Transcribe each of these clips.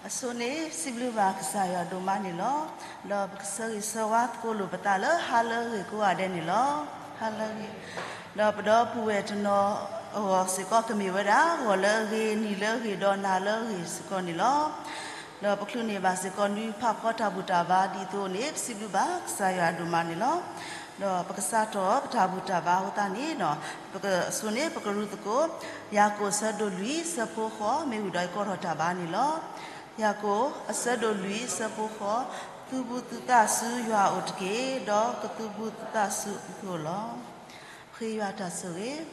အဆိန့ၣ် စံးဘျုးဘၣ်ကစၢ်ယွၤဒိၣ်မးန့ၣ်လီၤ. ဒီးပကဆၢဂ့ၤဆၢဝါသကိးလိာ်ပသးလၢဟါလၢအဂ့ၤကိးဂၤဒဲးန့ၣ်လီၤ. ဟါလၢအဂ့ၤ, ဒီးပဒီပုၢ်ဝဲၢ်တနီၤအဂီၢ်စ့ၢ်ကီး ကမ့ၢ်ဝဲဒၣ် ဂီၤလၢအဂ့ၤ, နံၤလၢအဂ့ၤ, ဒီးနၤလၢအဂ့ၤစ့ၢ်ကီးန့ၣ်လီၤ. ဒီးပချုးန့ၢ်ဘၣ်စ့ၢ်ကီး နွံဖးဖီတၢ်ဘူၣ်တၢ်ဘါဒ်သိးန့ၣ် ပစံးဘျုးဘၣ်ကစၢ်ယွၤဒိၣ်မးန့ၣ်လီၤ. ဒီးပကစးထီၣ်ပတၢ်ဘူၣ်တၢ်ဘါအဃိသတးန့ၣ်, ပကဆိန့ၣ် ပကရူၢ်သကိး ယၤကိာ်အဆၢဒိၣ်လွံၢ် ဆၢဖိဃိး မ့ၢ်ဝံၤဒီးယကိးထီၣ်တၢ်ဘါန့ၣ်လီၤ. ယၤကိာ်အဆၢဒိၣ်လွံၢ် ဆၢဖိဃိး, သူၣ်ဘုသူၣ်သးဆူယွၤအအိၣ်တက့ၢ်, ဒီးကသူၣ်ဘုသူၣ်သးဆူသုအိၣ်လီၤ. ဃ့ယွၤတၢ်ဆိၣ်ဂ့ၤ,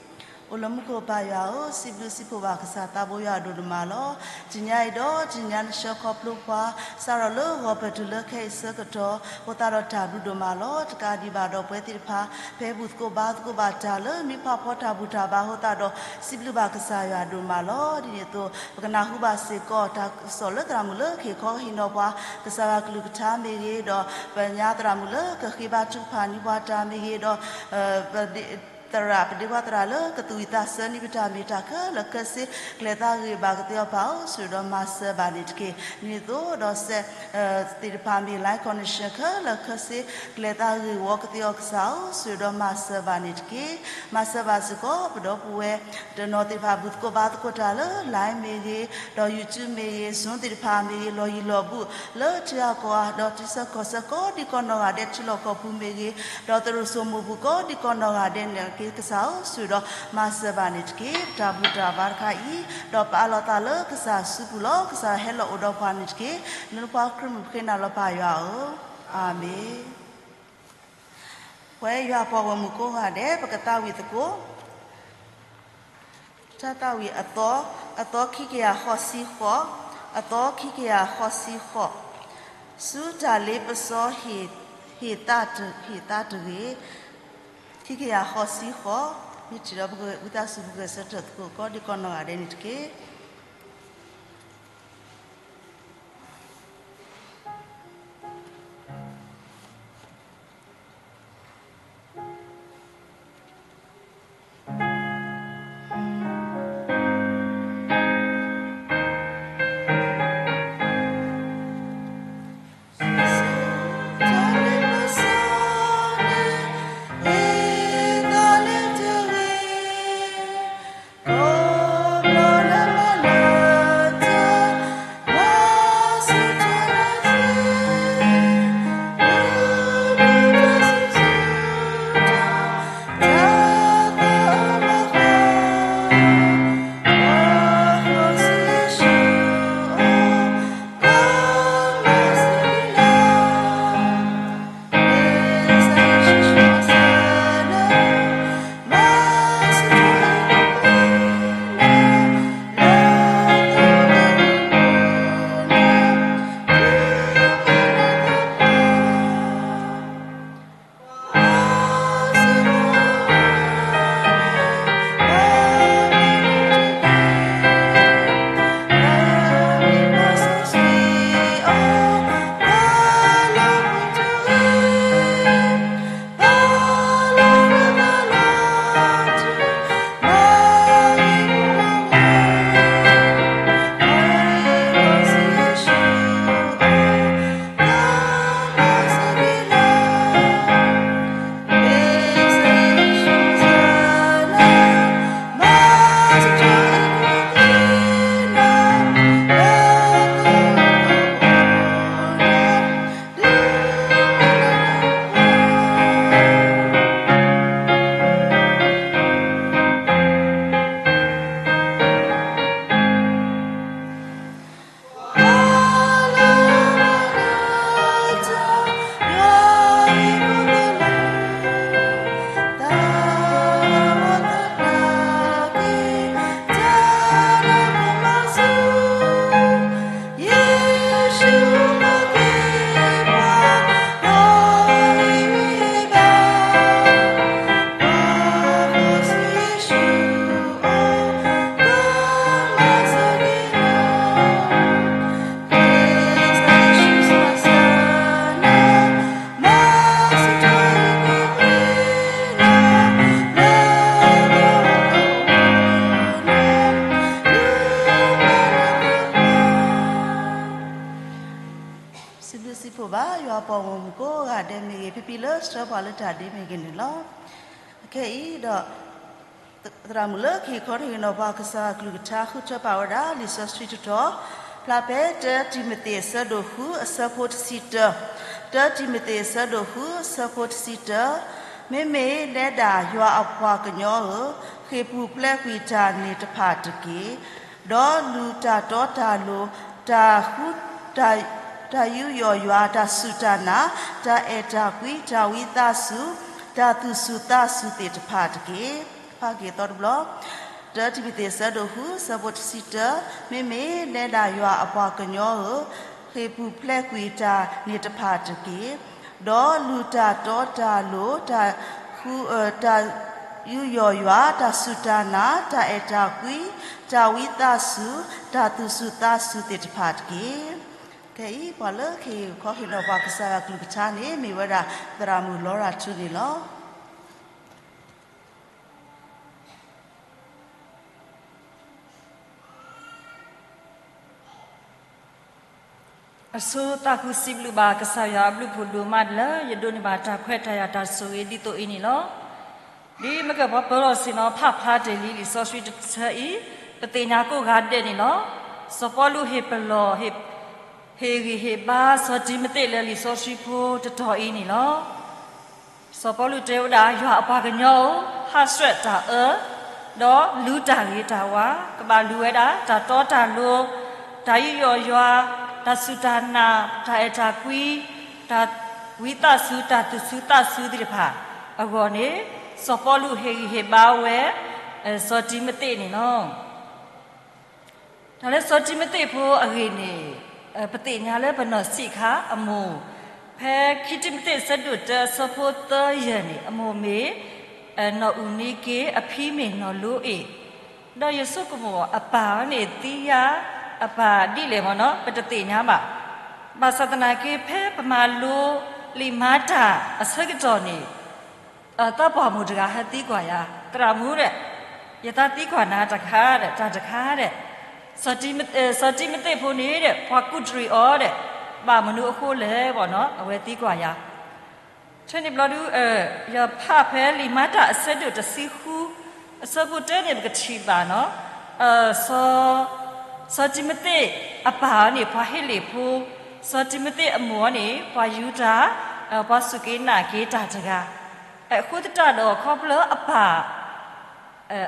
အိၣ်လၢမူခိၣ်ပၢ်ယွၤဧၢ, စံးဘျုးစံးဖှိၣ်ဘၣ်ကစၢ်သးဘိယွၤဒိၣ်ဒိၣ်မးလီၤ. တနံၤညါအံၤဒီးတနံၤညါနဆှၢခီဖျိပှၤ စးထီၣ်လၢဂီၤပတုၤလၢခဲအံၤဆၢကတီၢ် အဃိသတးဒီးတၢ်ဘျုးဒိၣ်မးလီၤ. တကးဒံးဘၣ်ဒီးပဝဲသ့ၣ်တဖၣ် ဖဲဘူၣ်သကိးဘါသကိးဘၣ်တၢ်လၢနွံဖးဖီတၢ်ဘူၣ်တၢ်ဘါအဃိသတးဒီး စံးဘျုးဘၣ်ကစၢ်ယွၤဒိၣ်မးလီၤ. ဒ်န့ၣ်အသိး ပကနၢ်ဟူဘၣ်စ့ၢ်ကီးတၢ်ကစီၣ်လၢသရၣ်မုၣ်လၢကဟ့ၣ်ခီဟ့ၣ်နီၤပှၤ ကစၢ်ယွၤကလုၢ်ကထါမ့ၢ်ဂ့ၤ, ဒီးပညါသရၣ်မုၣ်လၢကဃ့ဘါထုကဖၣ်န့ၢ်ပှၤတၢ်မ့ၢ်ဂ့ၤ, ဒီး သရၣ် ပဒ့ခွါသရၣ်လၢကသူၣ်ဝံၣ်သးဆၢန့ၢ်ပတၢ်မ့ၢ်တၢ်ခဲလၢာ်ခဲဆ့ ကလဲၤသးဂ့ၤဘၣ်ကသ့အီၤပၢ်ဧၢ, ဆိၣ်ဒီးမၤစၢၤဘၣ်န့ၣ်တက့ၢ်. ဒ်န့ၣ်အသိးဒီးစဲးသ့ၣ်တဖၣ်မ့ၢ် line connection ခဲလၢာ်ခဲဆ့ ကလဲၤသးဂ့ၤဝီကသ့အီၤကစၢ်ဧၢ, ဆိၣ်ဒီးမၤစၢၤဘၣ်န့ၣ်တက့ၢ်. မၤစၢၤဘၣ်စ့ၢ်ကီး ပဒီပုၢ်ဝဲၢ်တနီၤသ့ၣ်တဖၣ် ဘူၣ်သကိးဘါသကိးတၢ်လၢ line မ့ၢ်ဂ့ၤ, ဒီး YouTube မ့ၢ်ဂ့ၤ, Zoom သ့ၣ်တဖၣ်မ့ၢ်ဂ့ၤ, လီၢ်ယံၤလီၢ်ဘူးလၢထံဂၤကီၢ်ဂၤ ဒီးထံဆၢကီၢ်ဆၢကိးဒံကီးနီၢ်ဂၤဒဲး ထံလီၢ်ကီၢ်ပူၤမ့ၢ်ဂ့ၤ, ဒီးသရိာ်စိမိၢ်ပူၤကိးဒံကီးနီၢ်ဂၤဒဲးန့ၣ်တက့ၢ် ကစၢ်ဧၢ, ဆိၣ်ဒီးမၤစၢၤဘၣ်န့ၣ်တက့ၢ်. ပတၢ်ဘူၣ်တၢ်ဘါတခါအံၤ ဒီးပအးလီၤသးလၢကစၢ်စုပူၤလီၤ. ကစၢ်ဟဲလီၤအိၣ်ဒီးပှၤန့ၣ်တက့ၢ်. လၢနဖိခရံာ်မုၣ်ပဃ့နၤလီၤပၢ်ယွၤဧၢ, အၤမ့ၣ်. ပဝဲယွၤပှၤဂီၢ်မုၢ်ကိးဂၤဒဲး ပကသးဝံၣ်သကိး တၢ်သးဝံၣ်အသီ, အသီခံကယၤဃိးဆံဃိး, အသီခံကယၤဃိးဆံဃိး, ဆူတၢ်လ့ပစီ ဟ့ၣ်သးတဂ့ၤ, ခံကယၤဃိးဆံဃိး, မ့ၢ်ထံၣ်ဒီးပကဝံသးစူၤ ပကဂဲၤဆၢထၢၣ်သကိးကိးဒံကီးနီၢ်ဂၤဒဲးန့ၣ်တက့ၢ်. မ့ၢ်ဂ့ၤ ဖဲဖဲလၢဆှၢပှၤလၢတၢ်ဒ့မ့ၢ်ဂ့ၤန့ၣ်လီၤ. အခဲအံၤဒီး သရၣ်မုၣ်လၢကဟ့ၣ်ခီဟ့ၣ်နီၤပှၤကစၢ်ယွၤကလုၢ်ကထါ ဃုထၢပာ်ဝဲဒၣ်လံာ်စီဆှံတတီၤ, ဖျါဖဲတၢတံၤမသ့းအဆၢဒိၣ်ဃုအဆၢဖိတဆံတၢ, တၢတံၤမသ့းအဆၢဒိၣ်ဃုအဆၢဖိတဆံတၢ, မ့မ့ၢ်နဲဒၣ်ယွၤအပှၤကညီဧၢ, ဃ့ၢ်ပူၤဖျဲးကွံာ်တၢ်န့ၣ်တဖၣ်တက့ၢ်. ဒီးလူၤတၢ်တီတၢ်လိၤ, တၢ်ဃူ, တၢ်ယူးယီၣ်ယွၤ, တၢ်စူၢ်တၢ်နာ်, တၢ်အဲၣ်တၢ်ကွံ, တၢ်ဝံသးစူၤ, တၢ်သူၣ်စူၤသးစူၤသ့ၣ်တဖၣ်တက့ၢ်. ဖးက့ၤသီတဘျီ, တၢတံၤမသ့းအဆၢဒိၣ်ဃုအဆၢဖိတဆံတၢ, မ့မ့ၢ်နဲဒၣ်ယွၤအပှၤကညီဧၢ, ဃ့ၢ်ပူၤဖျဲးကွံာ်တၢ်န့ၣ်တဖၣ်တက့ၢ်. ဒီးလူၤတၢ်တီတၢ်လိၤ, တၢ်ဃူ, တၢ်ယူးယီၣ်ယွၤ, တၢ်စူၢ်တၢ်နာ်, တၢ်အဲၣ်တၢ်ကွံ, တၢ်ဝံသးစူၤ, တၢ်သူၣ်စူၤသးစူၤသ့ၣ်တဖၣ်တက့ၢ်. ခဲအံၤ ပှၤလၢကဟ့ၣ်ခီဟ့ၣ်နီၤပှၤကစၢ်ယွၤကလုၢ်ကထါန့ၣ် မ့ၢ်ဝဲဒၣ်သရၣ်မုၣ်လီရၤထူန့ၣ်လီၤ. အဆိသးဃုစံးဘျုးဘၣ်ကစၢ်ယွၤအဘျုးဖးဒိၣ်မးလၢ ယဒိးန့ၢ်ဘၣ်တၢ်ခွဲးတၢ်ယာ်တၢ်ဆိၣ်ဂ့ၤဒ်သိးအံၤန့ၣ်လီၤ. ဒ်မ့ၢ်ကပှၤပၢၤလီၢ်ဆ့ၣ်နီၤဖးဖျါတ့ၢ်လံလံာ်စီဆှံတဆၢအံၤ, ပသ့ၣ်ညါကိးဂၤဒဲးန့ၣ်လီၤ. စီၤပီလူးဟ့ၣ်ပလီၢ်, ဟ့ၣ်ဂံၢ်ဟ့ၣ်ဘါ စီၤတံၤမသ့းလၢလံာ်စီဆှံဖိတတီၤအံၤန့ၣ်လီၤ. စီၤပီလူးတဲဝဲဒၣ် ယွၤအပှၤကညီဧၢ, ဟးဆှဲးတၢ်အၢ, ဒီးလူၤတၢ်ဂ့ၤတၢ်ဝါ, ကဘၣ်လူၤဝဲဒၣ် တၢ်တီတၢ်လိၤ, တၢ်ယူးယီၣ်ယွၤ, တၢ်စူၢ်တၢ်နာ်, တၢ်အဲၣ်တၢ်ကွံ, တၢ်ဝံသးစူၤ, တၢ်သူၣ်စူၤသးစူၤသ့ၣ်တဖၣ်အဂီၢ်န့ၣ်, စီၤပီလူးဟ့ၣ်ဂံၢ်ဟ့ၣ်ဘါဝဲ စီၤတံၤမသ့းန့ၣ်လီၤ. တၢ်လၢစီၤတံၤမသ့းဖိအဂ့ၢ်န့ၣ်, ပသ့ၣ်ညါလၢပနီၢ်ဆံးခါအမိၢ်, ဖဲခံတံၤမသ့းအဆၢဒိၣ်တၢအဆၢဖိသၢယဲၢ်န့ၣ်, အမိၢ်မ့ၢ်နီၢ်အူၤနံက့, အဖံမ့ၢ်နီၢ်လိအ့ၣ်, ဒီးယဆိကမိၣ်အပၢ်န့ၣ်သံယါ, အပၢ်ဒ်လဲၣ်မ့ၢ်နီၤ ပတသ့ၣ်ညါဘၣ်. ဘၣ်ဆၣ်သနာ်က့ ဖဲပမၤလိလံာ်မၤတၢ်အဆၢကတီၢ်န့ၣ် သးပှၢ်မိၢ်တဂၤဟဲသံကွၢ်ယၤ, သရၣ်မုၣ်ဒီး, ယသးသံကွၢ်နၤတခါဒီး တၢ်တခါဒီး, စီၤတံၤမသ့းဖိန့ၣ်ဒီး ပှၤကူၣ်တရံးအီၤဒီး ဘၣ်မနုၤအဃိလဲၣ်ဘၣ်နီၤ အဝဲသံကွၢ်ယၤ. ထဲန့ၣ်ဘျီဒုး, ယဖးဖဲလံာ်မၤတၢ်အဆၢဒိၣ်တဆံဃု အဆၢဖိတၢန့ၣ် ပကထံၣ်ဘၣ်နီၤ, စီၤတံၤမသ့းအပၢ်န့ၣ် ပှၤဟ့းလ့ၣ်ဖိ, စီၤတံၤမသ့းအမိၢ်န့ၣ် ပှၤယူဒၤ, ပှၤစူၢ်က့ၤနာ်က့ၤတၢ်တဂၤ, အဃိသတးဒီး ခီဖျိအပၢ်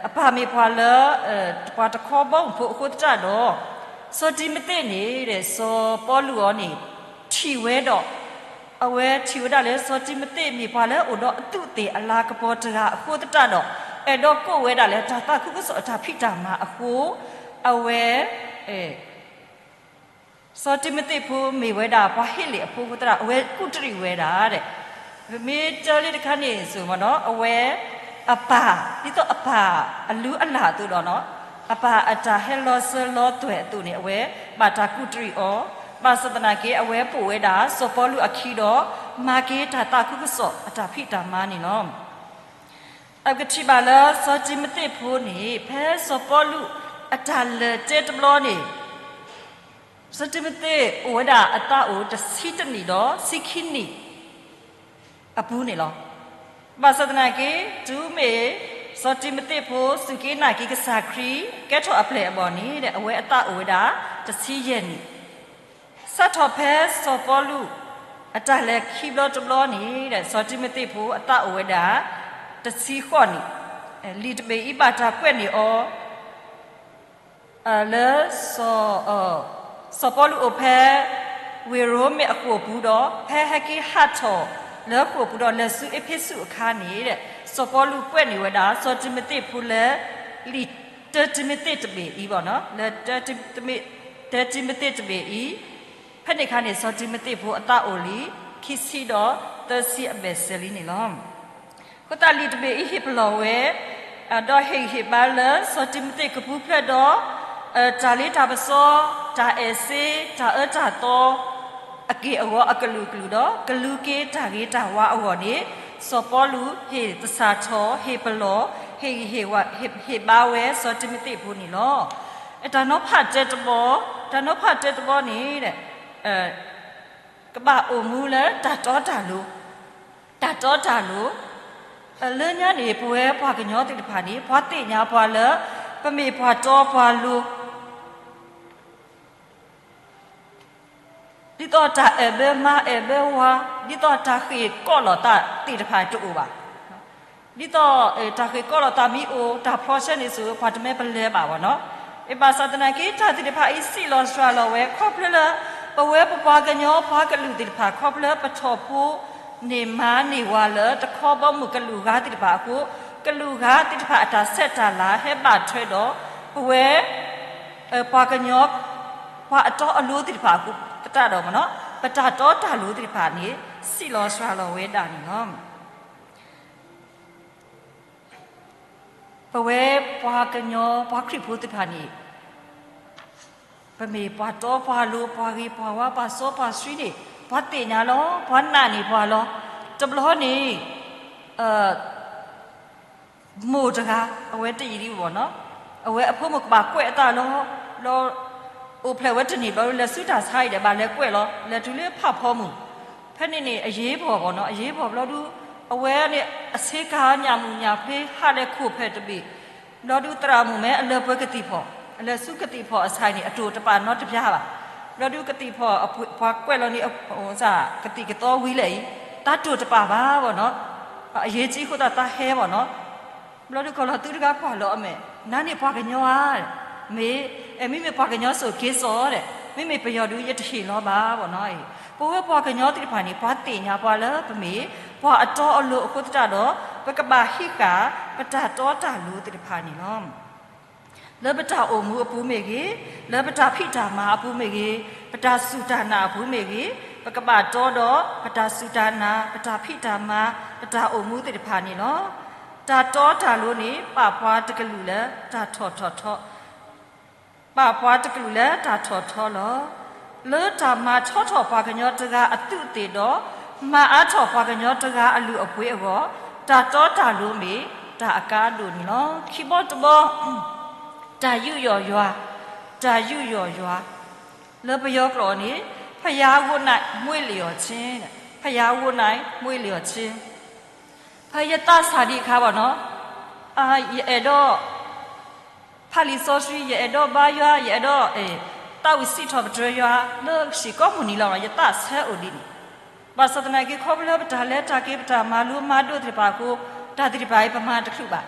အပၢ်မ့ၢ်ပှၤလၢ ပှၤတခီဘီမုၢ်ဖိအဃိသတးဒီး, စီၤတံၤမသ့းန့ၣ်ဒီး စီၤပီလူးအီၤန့ၣ် ထံၣ်ဝဲဒီး, အဝဲထံၣ်ဝဲဒၣ်လၢစီၤတံၤမသ့းမ့ၢ်ပှၤလၢအိၣ်ဒီးအသူးအသ့ၣ်အလၤကပီၤတဂၤအဃိသတးဒီး, အဲၣ်ဒိးကိးဝဲဒၣ်လၢတၢ်သးခုကစီၣ်အတၢ်ဖံးတၢ်မၤအဃိ, အဝဲ စီၤတံၤမသ့းဖိမ့ၢ်ဝဲဒၣ်ပှၤဟ့းလ့ၣ်အဖိအဃိသတးဒီး အဝဲကူၣ်တရံးဝဲဒၣ်ဒီး, ပမ့ၢ်တဲလၢတခါန့ၣ်စ့ၢ်ကီးနီၤ အဝဲအပၢ်, ဒ်သိးအပၢ်အလုၢ်အလၢ်အသိးဒီးနီၤ, အပၢ်အတၢ်ဟဲလီၤစၢၤလီၤသွဲၣ်အသိးန့ၣ် အဝဲဘၣ်တၢ်ကူၣ်တရံးအီၤ, ဘၣ်ဆၣ်သနာ်က့ အဝဲပိာ်ဝဲဒၣ်စီၤပီလူးအခံဒီး မၤက့ၤတၢ်သးခုကစီၣ်အတၢ်ဖံးတၢ်မၤန့ၣ်လီၤ. အကထံၣ်ဘၣ်လၢစီၤတံၤမသ့းဖိန့ၣ် ဖဲစီၤပီလူးအတၢ်လၢာ်တဲတဘျီန့ၣ်, စီၤတံၤမသ့းအိၣ်ဝဲဒၣ်အသးအိၣ်တဆံတနံၣ်ဒီးဆံခံနံၣ်အပူၤန့ၣ်လီၤ. ဘၣ်ဆၣ်သနာ်က့ တုၤမ့ၢ်စီၤတံၤမသ့းဖိစူၢ်က့ၤနာ်က့ၤကစၢ်ခရံာ် ကဲထီၣ်အပျဲၢ်အဘီၣ်န့ၣ်ဒီး အဝဲအသးအိၣ်ဝဲဒၣ်တဆံယဲၢ်နံၣ် စးထီၣ်ဖဲစီၤပီလူးအတၢ်လဲၤခံဘျီတဘျီန့ၣ်ဒီး စီၤတံၤမသ့းဖိအသးအိၣ်ဝဲဒၣ်တဆံဃိးနံၣ်, လံာ်တဘ့ၣ်အံၤဘၣ်တၢ်ကွဲးန့ၢ်အီၤ လၢ စီၤပီလူးအိၣ်ဖဲ ဝ့ၢ်ရိမ့းအဃိာ်ပူၤဒီး ဖဲဟဲက့ၤဟးထီၣ်လၢဃိာ်ပူၤဒီး လဲၤဆူအ့းဖ့းစူးအခါန့ၣ်ဒီး စီၤပီလူးကွဲးန့ၢ်ဝဲဒၣ် စီၤတံၤမသ့းဖိလၢ လံာ်တၢတံၤမသ့းတဘ့ၣ်အံၤဘၣ်နီၤ, လၢ တၢတံၤမသ့းတဘ့ၣ်အံၤ, ဖဲန့ၣ်အခါန့ၣ် စီၤတံၤမသ့းဖိအသးအိၣ်လံ ခံဆံဒီးသၢဆံအဘဲၣ်စဲးလံန့ၣ်လီၤ. အဃိသတးလံာ်တဘ့ၣ်အံၤဟ့ၣ်ပလီၢ်ဝဲ ဒီးဟ့ၣ်ဂံၢ်ဟ့ၣ်ဘါလၢစီၤတံၤမသ့းကပူၤဖျဲးဒီး တၢ်လ့တၢ်ပစီ, တၢ်အဲၣ်စ့, တၢ်အၢတၢ်သီ အက့ၢ်အဂီၤအကလုာ်ကလုာ်ဒီး ကလူၤက့ၤတၢ်ဂ့ၤတၢ်ဝါအဂီၢ်န့ၣ် စီၤပီလူးဟ့ၣ်သဆၣ်ထီၣ် ဟ့ၣ်ပလီၢ် ဟ့ၣ်ဂံၢ်ဟ့ၣ်ဘါဝဲစီၤတံၤမသ့းဖိန့ၣ်လီၤ. တၢ်နီၤဖးတဲတဘီ, တၢ်နီၤဖးတဲတဘီန့ၣ် ကဘၣ်အိၣ်မူလၢတၢ်တီတၢ်လိၤ, တီတၢ်လိၤ, လၢညါန့ၣ် ပဝဲပှၤကညီသ့ၣ်တဖၣ်န့ၣ် ပှၤသ့ၣ်ညါပှၤလၢ ပမ့ၢ်ပှၤတီပှၤလိၤ ဒ်သိးတၢ်အဲၣ်ဘၢမါအဲၣ်ဘၢဝၤ, ဒ်သိးတၢ်ဃ့ၢ်ကီးလိာ်သးသ့ၣ်တဖၣ်တအိၣ်ဘၣ်. ဒ်သိး တၢ်ဃ့ၢ်ကီးလိာ်သးမ့ၢ်အိၣ် တၢ်ဖျီဆၢန့ၣ်ဆိ ပှၤတမ့ၢ်ပလဲၤဘၣ်ဘၣ်နီၤ. ဘၣ်ဆၣ်သနာ်က့ တၢ်သ့ၣ်တဖၣ်အံၤစံးလီၤစှၤလီၤဝဲ ခီဖျိလၢ ပဝဲပပှၤကညီပှၤကလုာ်သ့ၣ်တဖၣ် ခီဖျိလၢပထီၣ်ဖိ န့ၢ်မါန့ၢ်ဝၤလၢတခီဘီမုၢ်ကလုာ်ဂၤသ့ၣ်တဖၣ်အဃိ, ကလုာ်ဂၤသ့ၣ်တဖၣ်အတၢ်ဆဲးတၢ်လၤဟဲဘၣ်ထွဲဒီး ပဝဲ ပှၤကညီ ပှၤအတီအလိၤသ့ၣ်တဖၣ်အဃိသတးဒီး ပတၢ်တီတၢ်လိၤသ့ၣ်တဖၣ်န့ၣ် စံးလီၤစှၤလီၤဝဲဒၣ်န့ၣ်လီၤ. ပဝဲပှၤကညီပှၤခရံာ်ဖိသ့ၣ်တဖၣ်န့ၣ် ပမ့ၢ်ပှၤတီပှၤလိၤ ပှၤဂ့ၤပှၤဝါ ပှၤစီပှၤဆှံန့ၣ် ပှၤသ့ၣ်ညါလီၤ ပှၤနာ်န့ၢ်ပှၤလီၤ. တဘျီန့ၣ် မိၢ်တဂၤ အဝဲတယံာ်ဒံးဘၣ်နီၤ, အဝဲအဖိမုၣ်ကဘၣ်ကွဲးအသးလီၤ. ဘျီ အိၣ်ဖျဲၣ်ဝဲတန့ၢ်ဘျီ လဲၤဆူတၢ်ဆါအံၤဒီး ဘၣ်လဲၤကွဲးလီၤ လဲၤတုၤလၢဖးဖီမုၢ်. ဖဲန့ၣ်န့ၣ် အရေးပေါ်ဘၣ်နီၤ, အရေးပေါ်ဘျီဒုး အဝဲန့ၣ်အဆ့ကၤညၣ်မုၢ်ညၣ်ဖျ့ ဟးလဲၤခိၣ်ဖျဲၣ်တဘ့ၣ် ဘျီဒုးသရၣ်မုၣ်မဲအလၢပှဲၤကသံၣ်ဖီၣ်, အလဲၤဆူကသံၣ်ဖီၣ်အဆၣ်န့ၣ် အတိၢ်တပာ်နီတဘျါဘၣ်. ဘျီဒုးကသံၣ်ဖီၣ်အပှၤကွဲးလီၤန့ၣ် ကသံၣ်ကသီဝံၤလဲၣ်အံၤ တၢ်တိၢ်တပာ်ဘၣ်ဘၣ်နီၤ, အရေးကြီးအဃိသတးဟဲဘၣ်နီၤ. ဘျီဒုးကီၢ်လီၤသုတဂၤကွၢ်လီၤအမဲာ်, နၤန့ၣ်ပှၤကညီဧါ, မ့ၢ်, မ့မ့ၢ်ပှၤကညီစိၤက့ၤစိာ်ဒီး, မ့မ့ၢ်ပယီၤဒုးယတဟ့ၣ်လီၤဘၣ်ဘၣ်နီၤ. ပဝဲပှၤကညီသ့ၣ်တဖၣ်န့ၣ် ပှၤသ့ၣ်ညါပှၤလၢပမ့ၢ် ပှၤအတီအလိၤအဃိသတးဒီး ပကဘၣ်ဟံးဃာ် ပတၢ်တီတၢ်လိၤသ့ၣ်တဖၣ်န့ၣ်လီၤ. လၢပတၢ်အိၣ်မူအပူၤမ့ၢ်ဂ့ၤ, လၢပတၢ်ဖံးတၢ်မၤအပူၤမ့ၢ်ဂ့ၤ, ပတၢ်စူၢ်တၢ်နာ်အပူၤမ့ၢ်ဂ့ၤ, ပကဘၣ်တီဒီး ပတၢ်စူၢ်တၢ်နာ်, ပတၢ်ဖံးတၢ်မၤ, ပတၢ်အိၣ်မူသ့ၣ်တဖၣ်န့ၣ်လီၤ. တၢ်တီတၢ်လိၤန့ၣ် ပာ်ပှၤတကလုာ်လၢတၢ်ထီၣ်ထီၣ်ထီ, ပာ်ပှၤတကလုာ်လၢတၢ်ထီၣ်ထီလီၤ. လၢတၢ်မၤထီထီၣ်ပှၤကညီတဂၤအသူးအသ့ၣ်ဒီး မၤအါထီၣ်ပှၤကညီတဂၤအလုၢ်အပှ့ၤအဂီၢ်, တၢ်တီတၢ်လိၤမ့ၢ်တၢ်အကါဒိၣ်န့ၣ်လီၤ. ခံဘီတဘီ တၢ်ယူးယီၣ်ယွၤ, တၢ်ယူးယီၣ်ယွၤ, လၢပယီၤကျိာ်န့ၣ် ဖယၤဂိၣ်နၢ်မှ့လျီၤဆ့, ဖယၤဂိၣ်နၢ်မှ့လျီၤဆ့, ဖဲယသးစၢ်ဒံးအခါဘၣ်နီၤ, ယအဲၣ်ဒိး ဖးလံာ်စီဆှံ, ယအဲၣ်ဒိးဘါယွၤ, ယအဲၣ်ဒိး သးဝံၣ်စံးထီၣ်ပတြၢၤယွၤ လၢဟံၣ်ကိးမုၢ်နံၤလီၤ, ယသးဆၢအိၣ်ဒ်န့ၣ်. ဘၣ်ဆၣ်သနာ်က့ ခီဖျိလၢပတၢ်လဲၤတၢ်က့ၤ ပတၢ်မၤလိမၤဒိးသ့ၣ်တဖၣ်အဃိ, တၢ်သ့ၣ်တဖၣ်အံၤပမၤတချုးဘၣ်.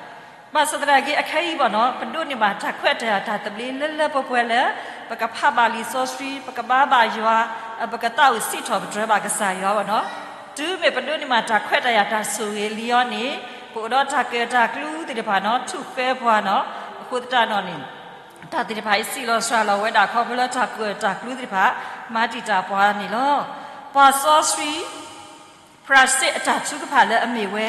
ဘၣ်ဆၣ်သနာ်က့ အခဲအံၤဘၣ်နီၤ, ပဒိးန့ၢ်ဘၣ်တၢ်ခွဲးတၢ်ယာ်တၢ်သဘျ့လၢလၢပှဲၤပှဲၤလၢ ပကဖးဘၣ်လံာ်စီဆှံ, ပကဘါဘၣ်ယွၤ, ပကသးဝံၣ်စံးထီၣ်ပတြၢၤဘၣ်ကစၢ်ယွၤဘၣ်နီၤ. တုၤမ့ၢ်ပဒိးန့ၢ်ဘၣ်တၢ်ခွဲးတၢ်ယာ်တၢ်ဆိၣ်ဂ့ၤလံအီၤန့ၣ်, ပအိၣ်ဒီးတၢ်ကၢၣ်တၢ်ကျူသ့ၣ်တဖၣ်နီၤ, ထူၣ်ဃဲပှၤနီၤ, အဃိသတးဒီးန့ၣ် တၢ်သ့ၣ်တဖၣ်အံၤစံးလီၤစှၤလီၤဝဲဒၣ် ခီဖျိလၢတၢ်ကၢၣ်တၢ်ကျူသ့ၣ်တဖၣ် မၤတံာ်တာ်ပှၤန့ၣ်လီၤ. ပှၤစီဆှံ ဖရၤစ့းအတၢ်ထုကဖၣ်လၢအမ့ၢ်ဝဲ,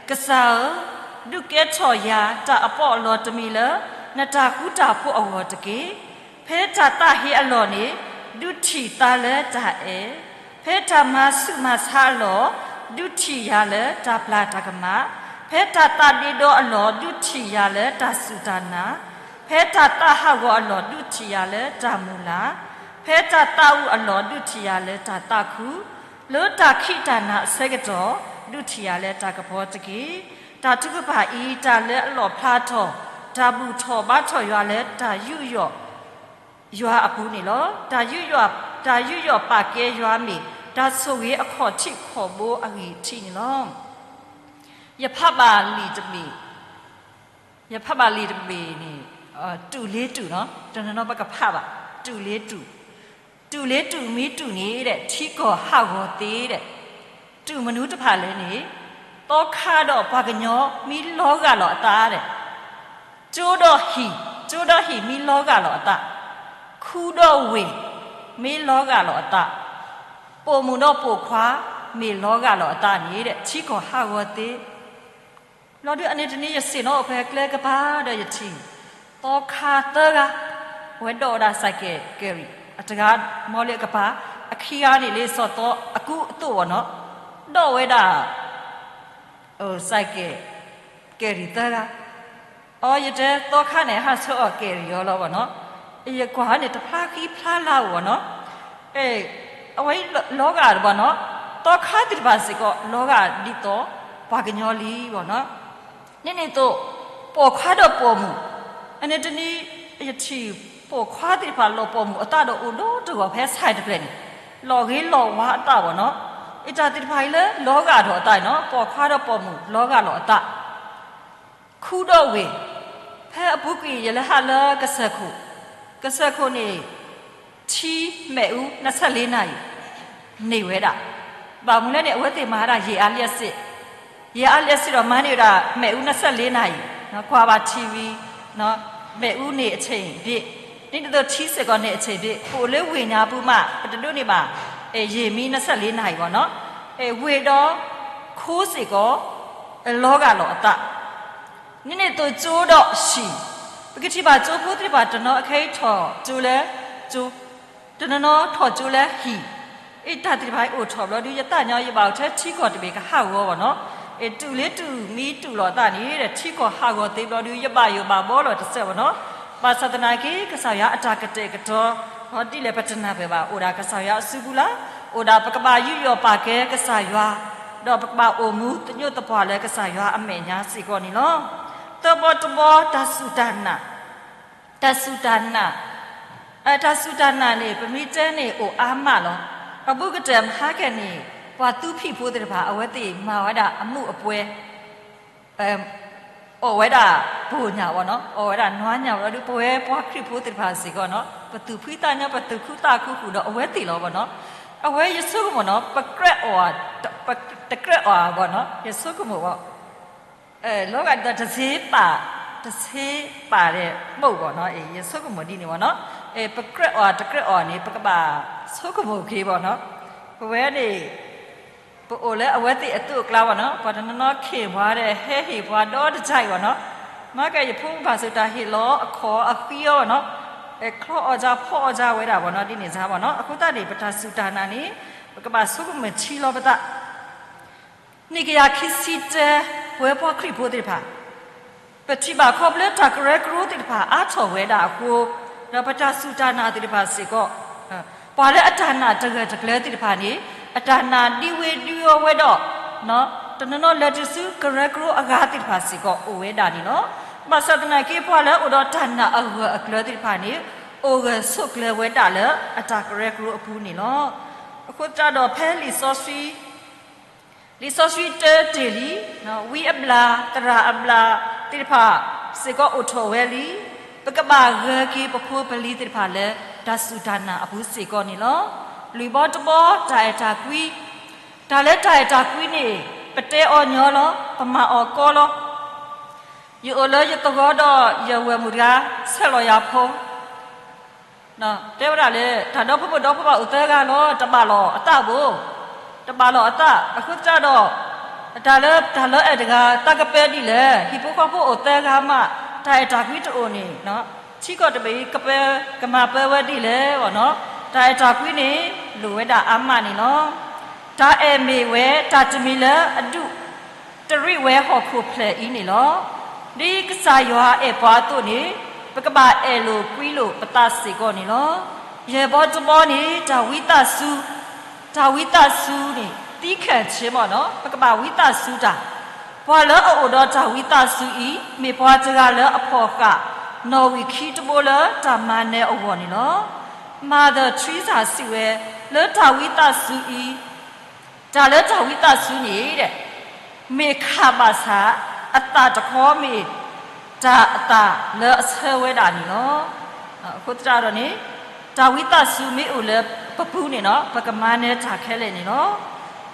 ကစၢ်ဧၢ, ဒုးကဲထီၣ်ယၤတၢ်အပီးအလီတမံၤလၢ နတၢ်ဃူတၢ်ဖိးအဂီၢ်တက့ၢ်. ဖဲတၢ်သးဟ့အလီၢ်န့ၣ် ဒုးထံၣ်သါလၢတၢ်အဲၣ်, ဖဲတၢ်မၤဆူးမၤဆါအလီၢ် ဒုးထံၣ်ယၤလၢတၢ်ပျၢ်တၢ်ကမၣ်, ဖဲတၢ်သးဒ့ဒီအလီၢ် ဒုးထံၣ်ယၤလၢတၢ်စူၢ်တၢ်နာ်, ဖဲတၢ်သးဟးဂီၤအလီၢ် ဒုးထံၣ်ယၤလၢတၢ်မုၢ်လၢ်, ဖဲတၢ်သးအုးအလီၢ် ဒုးထံၣ်ယၤလၢတၢ်သးခု, လၢတၢ်ခံးတၢ်နၤအဆၢကတီၢ် ဒုးထံၣ်ယၤလၢတၢ်ကပီၤတက့ၢ်. တၢ်ထုကဖၣ်အံၤ တၢ်လၢအလီၣ်ဖျါထီၣ်, တၢ်ဘူၣ်ထီၣ်ဘါထီၣ်ယွၤလၢတၢ်ယူးယီၣ် ယွၤအပူၤန့ၣ်လီၤ. တၢ်ယူးယီၣ်ပာ်ကဲယွၤမ့ၢ် တၢ်ဆိၣ်ဂ့ၤအခီၣ်ထံးခီၣ်ဘိအဂံၢ်ထံးန့ၣ်လီၤ. ယဖးဘၣ်လံာ်တဘ့ၣ်, ယဖးဘၣ်လံာ်တဘ့ၣ်န့ၣ်, တူၢ်လ့တူၢ်နီၤ, တနီၤနီၤပကဖးဘၣ်, တူၢ်လ့တူၢ်, တူၢ်လ့တူၢ်မ့ၢ်တူၢ်န့ၣ်ဒီး ထံကီၢ်ဟးဂီၤသ့ဒီး, တူၢ်မနုၤတဖၣ်လဲၣ်န့ၣ်, သီခါဒီးပှၤကညီမ့ၢ်လီၤဂာ်လီၤအသးဒီး ကၠိဒီးဟံၣ်, ကၠိဒီးဟံၣ်မ့ၢ်လီၤဂာ်လီၤအသး, ခူဒီးဝ့ၢ်မ့ၢ်လီၤဂာ်လီၤအသး, ပိာ်မုၣ်ဒီးပိာ်ခွါမ့ၢ်လီၤဂာ်လီၤအသးန့ၣ်ဒီး ထံကီၢ်ဟးဂီၤသ့ လီၤဒုးအန့ၣ်တနံၤ ယဆ့ၣ်နီၤအိၣ်ဖဲကျဲကပၤဒီးယထံၣ် သီခါသၢဂၤ, အဝဲဒိးဝဲဒၣ် cycle carry အတဂၤ မီလၢအကပၤ, အခံဂၤန့ၣ်လၢစီၤသီအကူအသိးဘၣ်နီၤ, ဒိးဝဲဒၣ် cycle carry သၢဂၤ, အီယတဲသီခါန့ၣ် ဟးဆှၢအီၤ carry အီၤလီၤဘၣ်နီၤ, ယကွၢ်န့ၣ်တဖျါဃံဖျါလၤအိၣ်ဘၣ်နီၤ, အဝဲလီၤဂာ်တဘၣ်နီၤ သီခါသ့ၣ်တဖၣ်စ့ၢ်ကီး လီၤဂာ်ဒ်သိးပှၤကညီလံဘၣ်နီၤ. ဒ်န့ၣ်အသိး ပိာ်ခွါဒီးပိာ်မုၣ်, အန့ၣ်တနံၤ ယထံၣ် ပိာ်ခွါသ့ၣ်တဖၣ်လီၤပိာ်မုၣ်အသးဒီးအိၣ်ဒီတဂီၢ်ဖဲစဲးတဖျၢၣ်န့ၣ်, လီၤဂ့ၤလီၤဝါအသးဘၣ်နီၤ. အတၢ်သ့ၣ်တဖၣ်အံၤလၢလီၤဂာ်ဒီးအသးနီၤ, ပိာ်ခွါဒီးပိာ်မုၣ်လီၤဂာ်လီၤအသး ခူဒီးဝ့ၢ်, ဖဲအပူၤကွံာ်ယလဲၤဟးလၢကစၢၢ်ခိၣ်, ကစၢၢ်ခိၣ်န့ၣ် ထံမ့ၣ်အူ နှစ်ဆယ့်လေးနာရီ န့ၢ်ဝဲဒၣ်, ဘၣ်မနုၤလဲၣ်န့ၣ် အဝဲသ့ၣ်မၤဝဲဒၣ် ရေအားလျှပ်စစ်, ရေအားလျှပ်စစ်ဒီးမၤန့ၢ်ဝဲဒၣ် မ့ၣ်အူ နှစ်ဆယ့်လေးနာရီ, ကွၢ်ဘၣ် ထံဝံၤ, မ့ၣ်အူန့ၣ်အချိန်ပြည့်, ဒ်န့ၣ်အသိးထံစ့ၢ်ကီးန့ၣ်အချိန်ပြည့်, ပအိၣ်လၢဝ့ၢ်ညါပူၤမး ပတဒိးန့ၢ်ဘၣ် ရေမံ နှစ်ဆယ့်လေးနာရီ ဘၣ်နီၤ. ဝ့ၢ်ဒီးခိစ့ၢ်ကီး လီၤဂာ်လီၤအသး ဒ်န့ၣ်အသိးကၠိဒီးဟံၣ်, ပကထံၣ်ဘၣ်ကၠိဖိသ့ၣ်တဖၣ်တနီၤအခဲအံၤထီၣ်ကၠိလၢကၠိ, တနီၤနီၤထီၣ်ကၠိလၢဟံၣ်, အတၢ်သ့ၣ်တဖၣ်အံၤအိၣ်ထီၣ်ဘျီဒုး ယသးညီယဘၣ်အိၣ်ထဲထံကီၢ်တဘ့ၣ်ကဟးဂီၤဘၣ်နီၤ. တုၤလၢတုၤမံတုၤလီၤအသးန့ၣ်ဒီး ထံကီၢ်ဟးဂီၤသ့ဘျီဒုး ယဘၣ်ယိၣ်ဘၣ်ဘီလီၤတစဲးဘၣ်နီၤ. ဘၣ်ဆၣ်သနာ်က့ ကစၢ်ယွၤအတၢ်ကတဲာ်ကတီၤ ဒ်လဲၣ်ပတနၢ်ပၢၢ်ဘၣ်, အိၣ်ဒၣ်ကစၢ်ယွၤအစုပူၤလီၤ. အိၣ်ဒၣ်ပကဘၣ်ယူးယီၣ်ပာ်ကဲကစၢ်ယွၤ, ဒီးပကဘၣ်အိၣ်မူသညိးသပှၢ်လၢကစၢ်ယွၤအမဲာ်ညါစ့ၢ်ကီးန့ၣ်လီၤ. သၢဘီတဘီ တၢ်စူၢ်တၢ်နာ်, တၢ်စူၢ်တၢ်နာ်န့ၣ် ပမ့ၢ်တဲန့ၣ်အိၣ်အါမးလီၤ. အဘူးကတၢၢ်မဟါကဲန့ၣ် ပှၤသူဖံးဖိသ့ၣ်တဖၣ် အဝဲသ့ၣ်မၤဝဲဒၣ်အမူးအပွဲ အီၣ်ဝဲဒၣ်ဘိၣ်ညၣ်ဘၣ်နီၤ, အီၣ်ဝဲဒၣ်နွါညၣ်ဘၣ်ဒီး ပဝဲပှၤခရံာ်ဖိသ့ၣ်တဖၣ်စ့ၢ်ကီးနီၤ ပသူၣ်ဖှံသးညီ ပသူၣ်ခုသးခုဃုာ်ဒီးအဝဲသ့ၣ်လီၤဘၣ်နီၤ. အဝဲယဆိကမိၣ်နီၤ ပကြၢးအီၣ်, တကြၢးအီၣ်ဘၣ်နီၤ ယဆိကမိၣ်ဘၣ် လီၤဂာ်ဒ်သိးတဆ့ပာ်, တဆ့ပာ်ဒီးပိာ်ဘၣ်နီၤ, ယဆိကမိၣ်ဒ်န့ၣ်ဘၣ်နီၤ. ပကြၢးအီၣ်တကြၢးအီၣ်န့ၣ် ပကဘၣ်ဆိကမိၣ်က့ၤဘၣ်နီၤ. ပဝဲန့ၣ် ပအိၣ်လၢအဝဲသ့ၣ်အသိးအကျါဘၣ်နီၤ, ပှၤတနီၤနီၤခ့ၣ်ပှၤဒီးဟဲဟ့ၣ်ပှၤဒီတကါအံၤဘၣ်နီၤ. မ့ၢ်ကဲယဖိမုၣ်ဘၣ်စၢၤတၢ်ဟ့ၣ်လီၤအခီၣ်အဃံအီၤဘၣ်နီၤ, ချီအီၣ်ကၢဖီအီၣ်ကၢဝဲဒၣ်ဘၣ်နီၤ, ဒ်န့ၣ်စ့ၢ်ဘၣ်နီၤ. အဃိသတးန့ၣ် ပတၢ်စူၢ်တၢ်နာ်န့ၣ် ပကဘၣ်ဆိကမိၣ်ထံလီၤပသး နံၣ်ကယၤခံဆံတၢ ပဝဲပှၤခရံာ်ဖိသ့ၣ်တဖၣ် ပထံၣ်ဘၣ်ခီဖျိတၢ်ကရၢကရိသ့ၣ်တဖၣ်အါထီၣ်ဝဲဒၣ်အဃိ, ဒီးပတၢ်စူၢ်တၢ်နာ်သ့ၣ်တဖၣ်စ့ၢ်ကီး, ပှၤလၢအတၢ်နာ်တဂၢၢ်တကျၢၤသ့ၣ်တဖၣ်န့ၣ် အတၢ်နာ်ဒံဝ့ဒံဝီၤဝဲဒီး တနီၤနီၤလဲၤတုၤဆူကရၢကရိအဂၤသ့ၣ်တဖၣ်စ့ၢ်ကီးအိၣ်ဝဲဒၣ်န့ၣ်လီၤ. ဘၣ်ဆၣ်သနာ်က့ ပှၤလၢအအိၣ်ဒီးတၢ်နာ်အဂၢၢ်အကျၢၤသ့ၣ်တဖၣ်န့ၣ် အိၣ်ဂၢၢ်ဆိးကျၢၤဝဲဒၣ်လၢအတၢ်ကရၢကရိအပူၤန့ၣ်လီၤ. အဃိသတးဒီးဖဲလံာ်စီဆှံ လံာ်စီဆှံတၢတ့ၢ်လံ, ဝံအဘျၣ် သရၣ်အဘျၣ်သ့ၣ်တဖၣ်စ့ၢ်ကီးအိၣ်ထီၣ်ဝဲလံ. ပကဘၣ်ဂၢၢ်က့ၤပဖိပလံၤသ့ၣ်တဖၣ်လၢတၢ်စူၢ်တၢ်နာ်အပူၤစ့ၢ်ကီးန့ၣ်လီၤ. လွံၢ်ဘီတဘီ တၢ်အဲၣ်တၢ်ကွံ, တၢ်လၢတၢ်အဲၣ်တၢ်ကွံန့ၣ် ပတဲအီၤညီလီၤ, ပမၤအီၤကီလီၤ. ယအိၣ်လၢယသဝီဒီးယဝဲၢ်မုၣ်တဂၤ ဆဲးလီၤယၤဖိ တဲဝဲဒၣ်လၢ တၢ်ဒီဖိမိၢ်ဒီဖိပၢ်အိၣ်သၢဂၤလီၤ, တဘၣ်လီၤအသးဘၣ်, တဘၣ်လီၤအသး. အဃိသတးဒီး တၢ်လၢတၢ်လၢအဲၣ်တဂၤ သးကပၢဒ်လဲၣ်, ဟံၣ်ဖိဃီဖိအိၣ်သၢဂၤမး တၢ်အဲၣ်တၢ်ကွံတအိၣ်န့ၣ် ထံကီၢ်တဘ့ၣ်အံၤ ကပၢကမၤပၢဝဲဒ်လဲၣ်ဘၣ်နီၤ. တၢ်အဲၣ်တၢ်ကွံန့ၣ် လိၣ်ဝဲဒၣ်အါမးန့ၣ်လီၤ. တၢ်အဲၣ်မ့ၢ်ဝဲတၢ်တမံၤလၢအဒူၣ် တရံးဝဲဟီၣ်ခိၣ်ဖျၢၣ်အံၤန့ၣ်လီၤ. ဒ်ကစၢ်ယွၤအဲၣ်ပှၤအသိးန့ၣ် ပကဘၣ်အဲၣ်လိာ်ကွံလိာ်ပသးစ့ၢ်ကီးန့ၣ်လီၤ. ယဲၢ်ဘီတဘီန့ၣ် တၢ်ဝံသးစူၤ, တၢ်ဝံသးစူၤန့ၣ် သံခဲၣ်ဆ့မးနီၤ, ပကဘၣ်ဝံသးစူၤတၢ်. ပှၤလၢအအိၣ်ဒီးတၢ်ဝံသးစူၤအံၤ မ့ၢ်ပှၤတဂၤလၢအဖီၣ်ဃာ် နီၣ်ဝံာ်ခံတဘိလၢတၢ်မၤနၢၤအဂီၢ်န့ၣ်လီၤ. Mother Teresa စံးဝဲ လၢတၢ်ဝံသးစူၤအံၤ တၢ်လၢတၢ်ဝံသးစူၤန့ၣ် မ့ၢ်ခးဘၣ်ဆၣ် အသၣ်တခီမ့ၢ်တၢ်အသၣ်လၢအဆၢဝဲဒၣ်န့ၣ်လီၤ. အဃိသတးဒီးန့ၣ် တၢ်ဝံသးစူၤမ့ၢ်အိၣ်လၢပပူၤန့ၣ်နီၤ ပကမၤနၢၤတၢ်ခဲလၢာ်န့ၣ်လီၤ.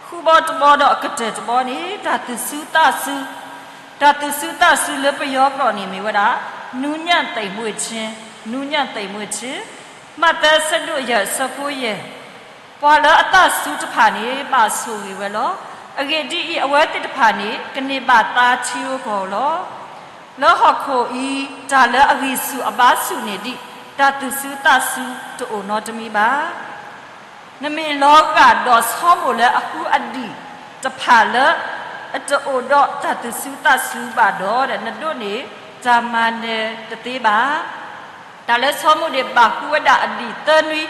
ဃုဘီတဘီဒီးအကတၢၢ်တဘီန့ၣ် တၢ်သူၣ်စူၤသးစူၤ, တၢ်သူၣ်စူၤသးစူၤလၢပယီၤကျိာ်န့ၣ်မ့ၢ်ဝဲဒၣ် နူးညံ့သိမ်မွေ့ခြင်း, နူးညံ့သိမ်မွေ့ခြင်း, မးသဲဆၢဒိၣ်ယဲၢ်ဆၢဖိယဲၢ် ပှၤလၢအသးစူၤတဖၣ်န့ၣ် ဘၣ်ဆိၣ်ဂ့ၤဝဲလီၤ. အဂ့ၢ်ဒ်အံၤ, အဝဲသ့ၣ်တဖၣ်န့ၣ် ကန့ၢ်ဘၣ်သါထံဧိၤကီၢ်ဧိၤလီၤ. လၢဟီၣ်ခိၣ်အံၤ တၢ်လၢအဂံၢ်ဆူၣ်အဘါဆူၣ်န့ၣ်ဒ် တၢ်သူၣ်စူၤသးစူၤတအိၣ်နီတမံၤဘၣ်. နမ့ၢ်လီၤဂာ်ဒီးဆိကမိၣ်လၢအဃုအဒံၣ်တဖၣ်လၢ အတအိၣ်ဒီးတၢ်သူၣ်စူၤသးစူၤဘၣ်ဒီး နဒိးန့ၢ်တၢ်မၤနၢၤတသ့ဘၣ်. တၢ်လၢဆိကမိၣ်န့ၣ် ဘၣ်ဃုဝဲဒၣ်အဒံၣ်သၢနွံ,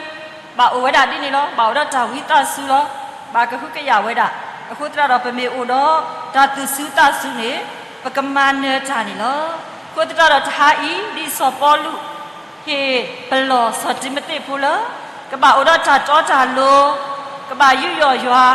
ဘၣ်အိၣ်ဝဲဒၣ်ဒ်န့ၣ်လီၤ. ဘၣ်အိၣ်ဒီးတၢ်ဝံသးစူၤလီၤ. ဘၣ်ကဟုကယာ်ဝဲဒၣ်. အဃိသတးဒီး ပမ့ၢ်အိၣ်ဒီးတၢ်သူၣ်စူၤသးစူၤန့ၣ် ပကမၤနၢၤတၢ်န့ၣ်လီၤ. အဃိသတးဒီး တဟါအံၤ ဒ်စီၤပီလူး ဟ့ၣ်ပလီၢ်စီၤတံၤမသ့းဖိလၢ ကဘၣ်အိၣ်ဒီးတၢ်တီတၢ်လိၤ, ကဘၣ်ယူးယီၣ်ယွၤ,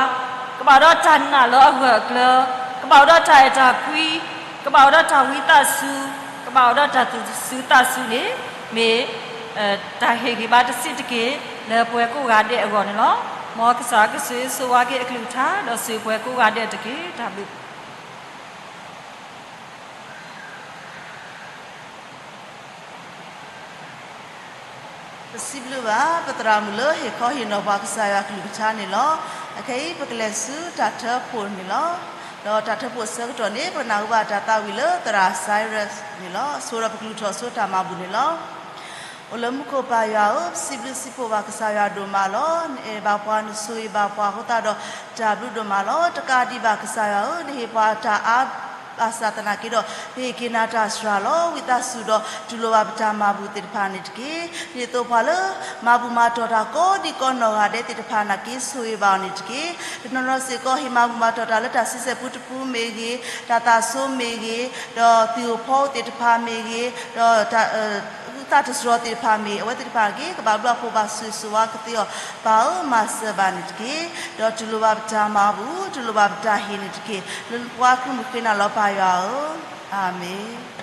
ကဘၣ်အိၣ်ဒီးတၢ်နာ်လၢအဂၢၢ်အကျၢၤ, ကဘၣ်အိၣ်ဒီးတၢ်အဲၣ်တၢ်ကွံ, ကဘၣ်အိၣ်ဒီးတၢ်ဝံသးစူၤ, ကဘၣ်အိၣ်ဒီးတၢ်သူၣ်စူၤသးစူၤန့ၣ် မ့ၢ် တၢ်ဟ့ၣ်ဂံၢ်ဘါတဆံးတက့ၢ် လၢပှၤကိးဂၤဒဲးအဂီၢ်န့ၣ်လီၤ. မ်ကစၢ်ယွၤကဆိၣ်ဂ့ၤဆိၣ်ဝါက့ၤအကလုၢ်ကထါ ဒီးဆိၣ်ဂ့ၤပှၤကိးဂၤဒဲးတက့ၢ်. တၢ်ဘျုး ပစံးဘျုးဘၣ် ပသရၣ်မုၣ်လၢဟ့ၣ်ခီဟ့ၣ်နီၤပှၤကစၢ်ယွၤကလုၢ်ကထါန့ၣ်လီၤ. အခဲအံၤ ပကလဲၤဆူတၢ်ထၢဖှိၣ်န့ၣ်လီၤ. ဒီးတၢ်ထၢဖှိၣ်အဆၢကတီၢ်န့ၣ် ပကနၢ်ဟူဘၣ်တၢ်သးဝံၣ်လၢသရၣ် Cyrus န့ၣ်လီၤ. အဆိဒီးပကလူၤထီၣ်ဆိတၢ်မၤဘူၣ်န့ၣ်လီၤ. အိၣ်လၢမူခိၣ်ပၢ်ယွၤဧၢ, ပစံးဘျုးစံးဖှိၣ်ဘၣ်ကစၢ်ယွၤဒိၣ်မးလီၤ. နအဲၣ်ဘၣ်ပှၤနဆိၣ်ဂ့ၤဘၣ်ပှၤအဃိသတးဒီး တၢ်ဘျုးဒိၣ်မးလီၤ. တကးဒံးဘၣ်ကစၢ်ယွၤဧၢ, နဟ့ၣ်ပှၤတၢ်အါ ဘၣ်ဆၣ်သနာ်က့ဒီး ပဟ့ၣ်က့ၤနၤတၢ်စှၤလီၤ. ဝံသးစူၤဒီး တူၢ်လိာ်ဘၣ်ပတၢ်မၤဘူၣ်သ့ၣ်တဖၣ်န့ၣ်တက့ၢ်. ဒ်သိးပှၤလၢမၤဘူၣ်မၤတီၢ်တၢ်ကိးဒံကိးနီၢ်ဂၤဒဲးသ့ၣ်တဖၣ်နာ်က့ ဆိၣ်ဂ့ၤဘၣ်အီၤန့ၣ်တက့ၢ်. တနီၤနီၤစ့ၢ်ကီး ဟ့ၣ်မၤဘူၣ်မၤတီၢ်တၢ်လၢတၢ်ဆံဆဲၣ်ပူတပူမ့ၢ်ဂ့ၤ, တၢ်သးဆိမ့ၢ်ဂ့ၤ, ဒီးသံၣ်ဧိၤဖီဧိၤသ့ၣ်တဖၣ်မ့ၢ်ဂ့ၤ, ဒီး ဟုသးတစှီၤသ့ၣ်တဖၣ်မ့ၢ် အဝဲသ့ၣ်တဖၣ်နာ်က့ ကဘၣ်ဘျုးဖှိၣ်ဘၣ်ဆိၣ်ဂ့ၤဆိၣ်ဝါကသ့အီၤ, ပၢ်ဧၢ မၤစၢၤဘၣ်န့ၣ်တက့ၢ်. ဒီးတူၢ်လိာ်ဘၣ်ပတၢ်မၤဘူၣ်, တူၢ်လိာ်ဘၣ်ပတၢ်ဟ့ၣ်န့ၣ်တက့ၢ်. လၢနဖိခွါကမူၣ်ဃ့နၤလီၤ ပၢ်ယွၤဧၢ, အၤမ့ၣ်.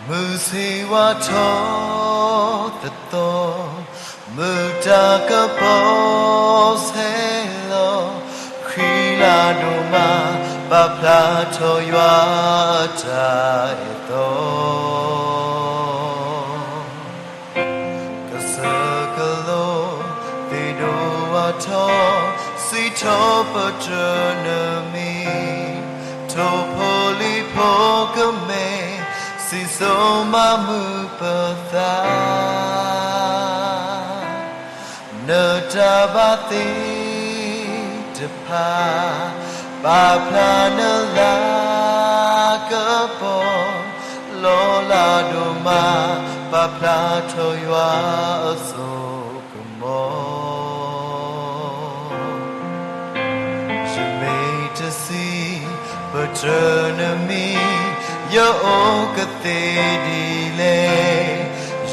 မုၢ်ဆ့ၣ်ဝါထီၣ်သသီ, မုၢ်တၢ်ကပီၤဆဲးလီၤ, ဃံလၤဒိၣ်မး ပာ်ဖျါထီၣ်ယွၤအတၢ်အဲၣ်သီ. ကစၢၢ်ကလိသ့ၣ်ဒိၣ်ဝါထီၣ်, စံးထီၣ်ပတြၢၤနမံၤ, ထိၣ်ဖိလံၣ်ဖိကမဲ, စံၣ်စိၤမၤမုာ်ပသး. နတၢ်ဘၣ်သ့ၣ်တဖၣ် ပာ်ဖျါနလၤကပီၤ, လီၤလးဒိၣ်မး ပာ်ဖျါထီၣ်ယွၤအစိကမီၤ. ယမ့ၢ်တစံးပတြၢၤနမံၤ, ယအိၣ်ကသ့ဒ်လဲၣ်,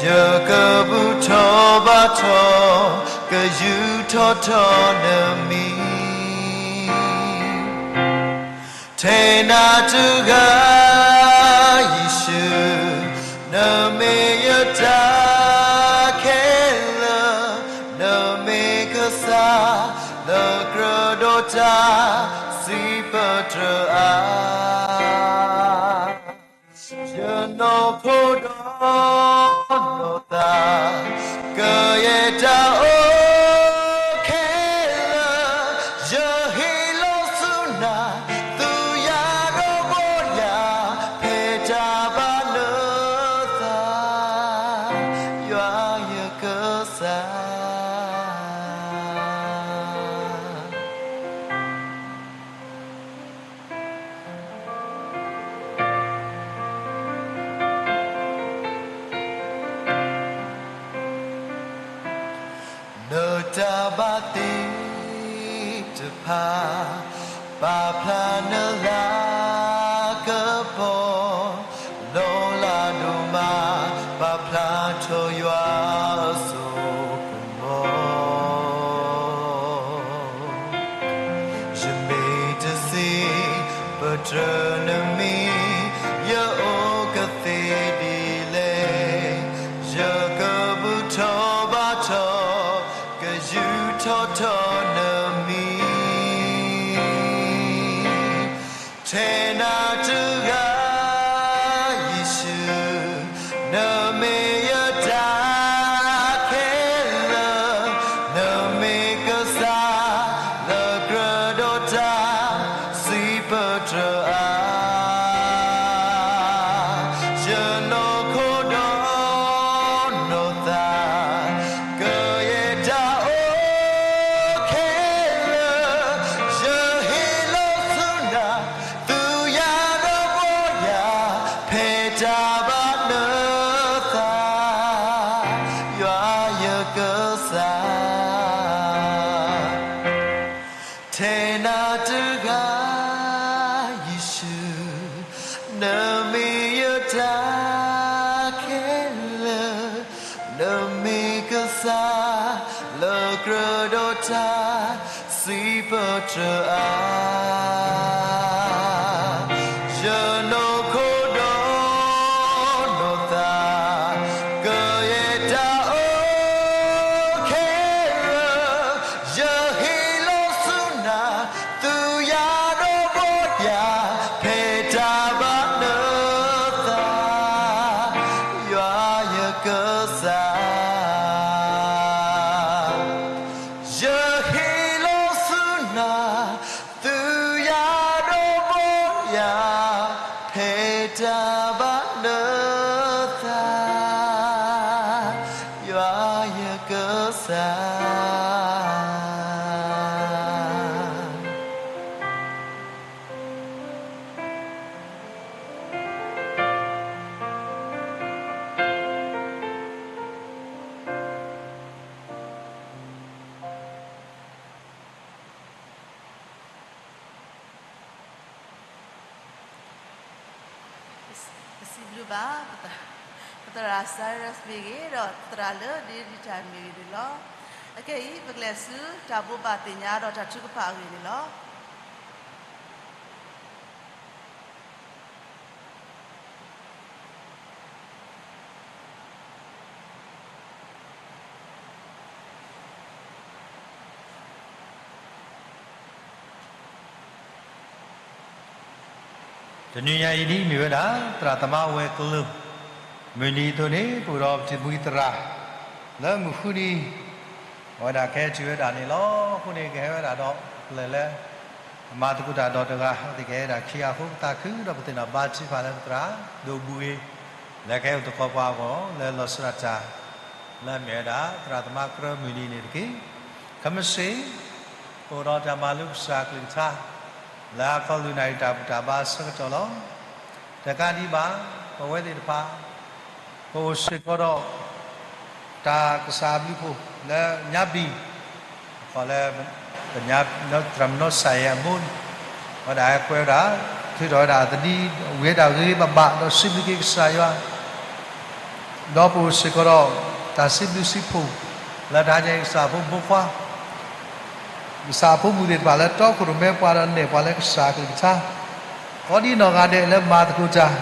ယကဘူၣ်ထီၣ်ဘါထီၣ်, ကယူးထီၣ်ထီၣ်နမံၤ. ထဲနၤတဂၤ ယ့ၣ်ၡူး, နမ့ၢ်ယတၢ်ခဲလၢာ်, နမ့ၢ်ကစၢ်လၢကြၢးဒီးတၢ်စံးပတြၢၤအါ. ယနီၢ်ခိဒီးနီၢ်သး ကယဲၢ်တၢ်အိၣ်ခဲလၢာ်, ယဟ့ၣ်လီၤဆူနၤ, သူယၤဒီးဂီၤယၤ, ဖဲတၢ်ဘၣ်နသး, ယွၤယကစၢ်. နတၢ်ဘၣ်သ့ၣ်တဖၣ် ပာ်ဖျါနလၤကပီၤ, လီၤလးဒိၣ်မး ပာ်ဖျါထီၣ်ယွၤအစိကမီၤ. ယမ့ၢ်တစံးပတြၢၤနမံၤ, ယအိၣ်ကသ့ဒ်လဲၣ်, ယကဘူၣ်ထီၣ်ဘါထီၣ်, ကယူးထီၣ်ထီၣ်နမံၤ. ထဲနၤတဂၤ ယ့ၣ်ၡူး, နမ့ၢ်ယတၢ်ခဲလၢာ်, ထဲနၤတဂၤ ယ့ၣ်ၡူး, နမ့ၢ်ယတၢ်ခဲလၢာ်, နမ့ၢ်ကစၢ် လၢကြၢးဒီးတၢ်စံးပတြၢၤအါ, ယနီၢ်ခိဒီးနီၢ်သး ကယဲၢ်တၢ်အၢ ခဲလၢာ်, ယဟ့ၣ်လီၤဆူနၤ, သူယၤဒီးဘီယၤ, ဖဲတၢ်ဘၣ်နသး, ယွၤယကစၢ်, ယဟ့ၣ်လီၤဆူနၤ, သူယၤဒီးဘီယၤ, ဖဲတၢ်ဘၣ်နသး, ယွၤယကစၢ်. ပစံးဘျုးဘၣ် ပသရၣ် Cyrus မ့ၢ်ဂ့ၤ, ဒီးသရၣ်လၢဒ့ဒံတၢ်မ့ၢ်ဂ့ၤန့ၣ်လီၤ. အခဲအံၤ ပကလဲၤဆူတၢ်ဘိးဘၣ်သ့ၣ်ညါဒီးတၢ်ထုကဖၣ်အဂ့ၢ်န့ၣ်လီၤ. တနံၤညါအံၤ ဒ်မ့ၢ်ဝဲဒၣ် သရၣ်သမါဝဲၤကျိၤ မုၢ်နံၤအသိးန့ၣ် ပအိၣ်ဒီးပတံၤမုၢ်သရၣ် လၢမုၢ်ဃုနံၤ အဝဲဒၣ်ကဟဲတုၤဝဲဒၣ်န့ၣ်လီၤ. အဃိန့ၣ် ကဟဲဝဲဒၣ်ဒီးပျဲၢ်လၢ အမၤသကိးတၢ်ဒီးတဂၤ အဝဲသ့ၣ်ကဟဲဒၣ်ခံဂၤအဃိ ပသးခုဒီးပသ့ၣ်နီၣ်ဘါထုကဖၣ်လၢပသရၣ် ဒိၣ်ဘူၣ်ဂ့ၤ လၢကဟဲအိၣ်သကိးပှၤအဂီၢ် လၢလီၤဆီဒၣ်တၢ် လၢအမ့ၢ်ဝဲဒၣ် သရၣ်သမါကြၢမုၢ်နံၤန့ၣ်တက့ၢ်. ခဲမုၢ်ဆ့ၣ် ပအိၣ်ဒီးတၢ်မၤလိကစၢ်အကလုၢ်ကထါ လၢအခီပညီနၣ်ရံၣ်တၢ်ဘူၣ်တၢ်ဘါအဆၢကတီၢ်လီၤ. တကးဒံးဘၣ် ပဝဲသ့ၣ်တဖၣ် ပအိၣ်စ့ၢ်ကီးဒီး တၢ်ကစၢ်အဘျုးအဖှိၣ်လၢညါဘံၣ် ခီလၢ သရၣ်မုၣ်နီၢ်စၢ်ယဲၢ်အမိၢ် ဝဲဒၣ်ဟဲကွဲးဝဲဒၣ် ထုးထီၣ်ဝဲဒၣ်သဒံး ဝံၤဝဲဒၣ်ဂ့ၤဂ့ၤဘၣ်ဘၣ် ဒီးစံးဘျုးက့ၤကစၢ်ယွၤ ဒီးပအိၣ်စ့ၢ်ကီးဒီး တၢ်စံးဘျုးစံးဖှိၣ် လၢတဟါညါအံၤ ကစၢ်ဖိမုၣ်ဖိခွါ ကစၢ်အဖိမုၣ်သ့ၣ်တဖၣ်လၢတီခိၣ်ရိၣ်မဲပှၤဒီးနဲၣ်ပှၤလၢကစၢ်အကလုၢ်ကထါ ကိးဒံနီၢ်ဂၤဒဲးလၢမၤသကိးတၢ်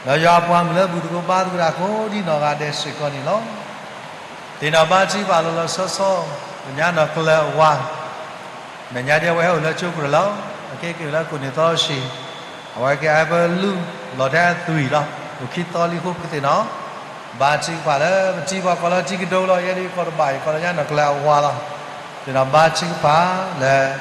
ဒီးယွၤအပှၤမုၣ်လၢဘူၣ်သကိးဘါသကိးတၢ်ကိးဒံနီၢ်ဂၤဒဲးစ့ၢ်ကီးန့ၣ်လီၤ. သ့ၣ်နီၣ်ဘါထုကဖၣ်လီၤလီၤဆီဆီ ကညးနီၢ်ကျၢၤအဝၤ မဲာ်ညါဒဲးအဝဲဟဲအိၣ်လၢကၠိကရၢၢ်လီၤ. အကဲက့ၤအိၣ်လၢကိးန့ၣ်သီစံး အဝဲကဲအဟဲပလူ လီၤထဲအသွံၣ်လီၤ. အိၣ်ခံသီလံအဃိ ပကသ့ၣ်နီၣ် ဘါထုကဖၣ်လၢ ပတံၤပှၤကိးလၢတံၤကဒိလီၤ. ယဲဒၣ်ကိးတဘၣ်အံၤ ကိးလၢညါနီၢ်ကျၢၤအဝၤလီၤ. သ့ၣ်နီၣ်ဘါထုကဖၣ်လၢ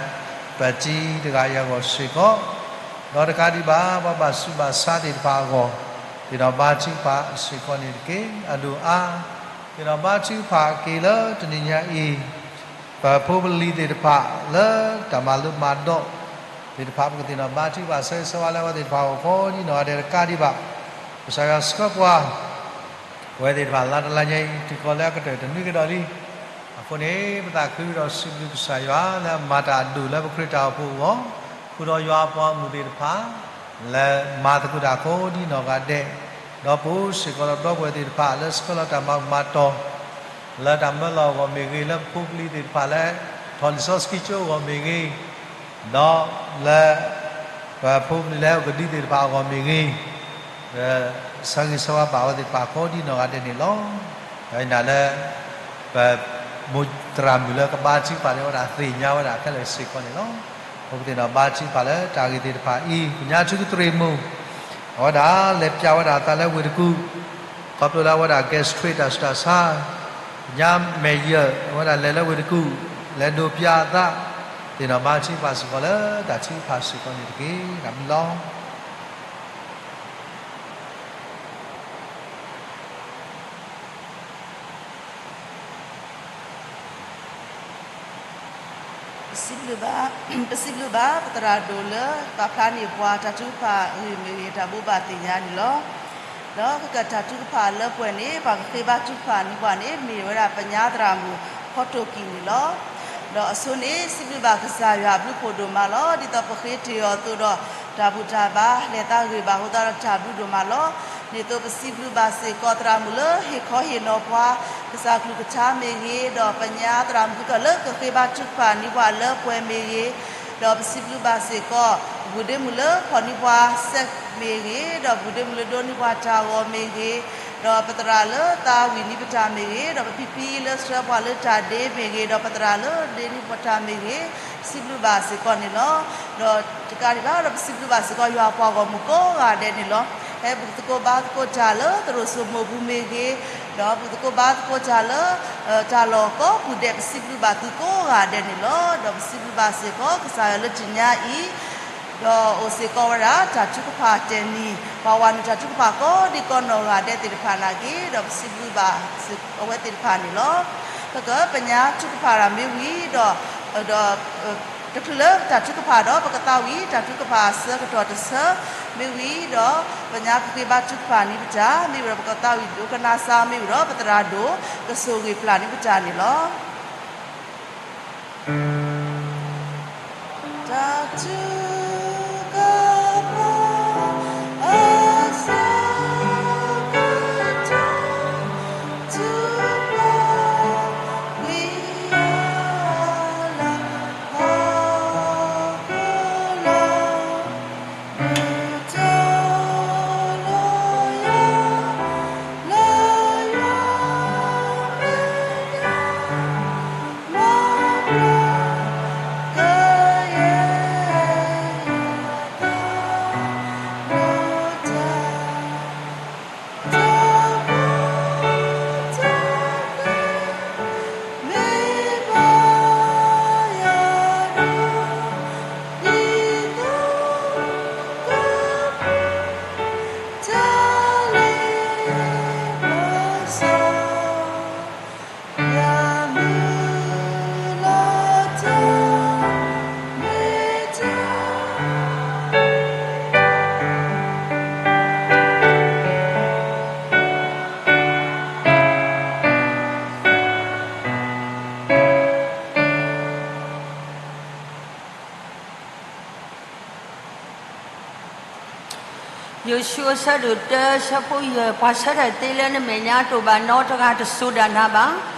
ပတံၤတဂၤအံၤအဂီၢ်စ့ၢ်ကီး ဒီးတကးဒံးဘၣ် ပှၤဘၣ်ဆူးဘၣ်ဆါသ့ၣ်တဖၣ်အဂီၢ် သ့ၣ်နီၣ်ဘါထုကဖၣ်စ့ၢ်ကီးန့ၣ်တက့ၢ်. အဒိၣ်အါ သ့ၣ်နီၣ်ဘါထုကဖၣ်က့ၤလၢတနံၤညါအံၤ ပဖိပလံၤသ့ၣ်တဖၣ်လၢတၢ်မၤလိမၤဒိးသ့ၣ်တဖၣ် ပကသ့ၣ်နီၣ်ဘါထုကဖၣ်ဆၢဂ့ၤဆၢဝါလၢအဝဲသ့ၣ်တဖၣ်အဂီၢ်ကိးဒံနီၢ်ဂၤဒဲးတကးဒံးဘၣ် ကစၢ်ယွၤဆှၢပှၤ အဝဲသ့ၣ်တဖၣ်လၢတလါညါအံၤ တုၤဃီၤလၢအကတၢၢ်တနွံကဒီးလံ. အဃိန့ၣ် ပသးခုဒီးစံးဘျုးကစၢ်ယွၤလၢအမၤတၢ်အဒိၣ်လၢပခရံာ်တၢ်အိၣ်ဖှိၣ်အဂီၢ် ဃုာ်ဒီးယွၤအပှၤဂီၢ်မုၢ်သ့ၣ်တဖၣ် လၢမၤသကိးတၢ်ကိးဒံနီၢ်ဂၤဒဲး ဒီးပအိၣ်စ့ၢ်ကီးဒီးဒီပုၢ်ဝဲၢ်သ့ၣ်တဖၣ်လၢဆှၢလီၤတၢ်မၤမၤတီၤ လၢတၢ်မၢလီၤအဂီၢ်မ့ၢ်ဂ့ၤ လၢပဖိပလံၤသ့ၣ်တဖၣ်လၢ ထီၣ်လံာ်စီဆှံကၠိအဂီၢ်မ့ၢ်ဂ့ၤ, ဒီးလၢ ပဖိပလံၤလၢဟဲအိၣ်ကဒုသ့ၣ်တဖၣ်အဂီၢ်မ့ၢ်ဂ့ၤ, ဆၢဂ့ၤဆၢဝါဘၣ်အဝဲသ့ၣ်တဖၣ်ကိးဒံနီၢ်ဂၤဒဲးန့ၣ်လီၤ. ဒီးယနာ်လၢ ပမိၢ်သရၣ်မုၣ်လၢကဘါထုကဖၣ်န့ၣ် အဝဲဒၣ်သ့ၣ်ညါဝဲဒၣ်ခဲလၢာ်စ့ၢ်ကီးန့ၣ်လီၤ. ပကသ့ၣ်နီၣ်ဘါထုကဖၣ်လၢတၢ်ဂ့ၢ်သ့ၣ်တဖၣ်အံၤ ကညးထူကသရ့ၣ်မုၣ် အဝဲဒၣ်လဲၤပျးဝဲဒၣ်အသးလၢဝ့ၢ်တကူၣ် ခီဖျိလၢအဝဲဒၣ် gastric တၢ်ဆူးတၢ်ဆါ, ညါမဲာ်ယၢၢ် အဝဲဒၣ်လဲၤလၢဝ့ၢ်တကူၣ် လဲၤဒိးပျးအသး, သ့ၣ်နီၣ်ဘါထုကဖၣ်စ့ၢ်ကီးလၢတၢ်ထုကဖၣ်စ့ၢ်ကီးန့ၣ်တက့ၢ်. တၢ်ဘျုးလီၤ. ပစံးဘျုးဘၣ် ပစံးဘျုးဘၣ် ပသရၣ်ဒိၣ်လၢ ပာ်ဖျါန့ၢ်ပှၤတၢ်ထုကဖၣ်ဂ့ၢ်မ့ၢ်ဂ့ၤ တၢ်ဘိးဘၣ်သ့ၣ်ညါန့ၣ်လီၤ. ဒီးကကတၢၢ်ထုကဖၣ်လၢပှဲၤန့ၣ် ပှၤကဃ့ဘါထုကဖၣ်န့ၢ်ပှၤန့ၣ် မ့ၢ်ဝဲဒၣ်ပညါသရၣ်မုၣ် ဖီတိၢ်ကံၣ်န့ၣ်လီၤ. ဒီးအဆိန့ၣ် စံးဘျုးဘၣ်ကစၢ်ယွၤအဘျုးဖှိၣ်ဒိၣ်မးလီၤ. ဒ်သိးပဃ့တ့ၢ်အီၤအသိးဒီး တၢ်ဘူၣ်တၢ်ဘါလဲၤသးဂ့ၤဘၣ်အဃိသတးဒီး တၢ်ဘျုးဒိၣ်မးလီၤ. ဒ်သိးပစံးဘျုးဘၣ်စ့ၢ်ကီးသရၣ်မုၣ်လၢဟ့ၣ်ခီဟ့ၣ်နီၤပှၤ ကစၢ်အကလုၢ်ကထါမ့ၢ်ဂ့ၤ, ဒီးပညါသရၣ်မုၣ်ကတၢၢ်လၢကဃ့ဘါထုကဖၣ်န့ၢ်ပှၤလၢပှဲၤမ့ၢ်ဂ့ၤ, ဒီးပစံးဘျုးဘၣ်စ့ၢ်ကီး ဘူၣ်ဒ့မုၣ်လၢဖီၣ်န့ၢ်ပှၤစဲးမ့ၢ်ဂ့ၤ, ဒီးဘူၣ်ဒ့မုၣ်လၢဒိးန့ၢ်ပှၤတၢ်ဂီၤမ့ၢ်ဂ့ၤ, ဒီးပသရၣ်လၢသးဝံၣ်န့ၢ်ပတၢ်မ့ၢ်ဂ့ၤ, ဒီးပဖံဖံလၢဆှၢပှၤလၢတၢ်ဒ့မ့ၢ်ဂ့ၤ, ဒီးပသရၣ်လၢဒ့န့ၢ်ပတၢ်မ့ၢ်ဂ့ၤ, ပစံးဘျုးဘၣ်စ့ၢ်ကီးန့ၣ်လီၤ. ဒီးတကးဒံးဘၣ်ဒီး ပစံးဘျုးဘၣ်စ့ၢ်ကီးယွၤအပှၤဂီၢ်မုၢ်ကိးဂၤဒဲးန့ၣ်လီၤ. ဖဲဘူၣ်သကိးဘါသကိးတၢ်လၢသရိာ်စိမိၢ်ပူၤမ့ၢ်ဂ့ၤ, ဒီးဘူၣ်သကိးဘါသကိးတၢ်လၢ တၢ်လီၢ်ကိးပူၤဒဲး ပစံးဘျုးဘၣ်သုကိးဂၤဒဲးန့ၣ်လီၤ. ဒီးပစံးဘျုးဘၣ်စ့ၢ်ကီး ကစၢ်ယွၤလၢတနံၤညါအံၤ ဒီးအိၣ်စ့ၢ်ကီးဝဲဒၣ် တၢ်ထုကဖၣ်တနံၤ, ပှၤဝၤနုာ်တၢ်ထုကဖၣ်ကိးဒံကိးနီၢ်ဂၤဒဲးသ့ၣ်တဖၣ်နာ်က့ ဒီးပစံးဘျုးဘၣ်အဝဲသ့ၣ်တဖၣ်န့ၣ်လီၤ. ပကပညါထုကဖၣ်တၢ်မ့ၢ်ဝံၤဒီး ဒီး တချုးလၢတၢ်ထုကဖၣ်ဒီး ပကသးဝံၣ်တၢ်ထုကဖၣ်အဆၢကတီၢ်တဆၢ မ့ၢ်ဝံၤဒီး ပညါကဃ့ဘါထုကဖၣ်န့ၢ်ပတၢ် မ့ၢ်ဝံၤဒီး ပကသးဝံၣ်ဒိကနၣ်စၢ် မ့ၢ်ဝံၤဒီး ပသရၣ်ဒိၣ် ကဆိၣ်ဂ့ၤပျၢ်န့ၢ်ပတၢ်န့ၣ်လီၤ. တၢ်ထုကဖၣ်အဆၢကတီၢ် ထုကဖၣ်ဝံၤ လၢဟီၣ်ခိၣ်လီၤ. ဒုးတၢ်လီၤယၤ လၢယွၤမဲာ်ညါ မၤဘျါ ကယဲၢ်ယွၤ တၢ်ဘျုးတၢ်ဖှိၣ်တၢ်ကျဲ မ့ၢ်ဘၣ်ယၤဒီး ဒ်သိးကပူၤ တၢ်လၢပစီ ယၤမုၢ်လီၤတၢ် မ့ၢ်တၢ် ယိၤၡူအဆၢဒိၣ်တၢ ဆၢဖိယဲၢ်, ပှၤဆၢထၢၣ်သ့လၢနမဲာ်ညါ တအိၣ်ဘၣ်နီတဂၤ တစိၤဒၣ်နၤဘၣ်.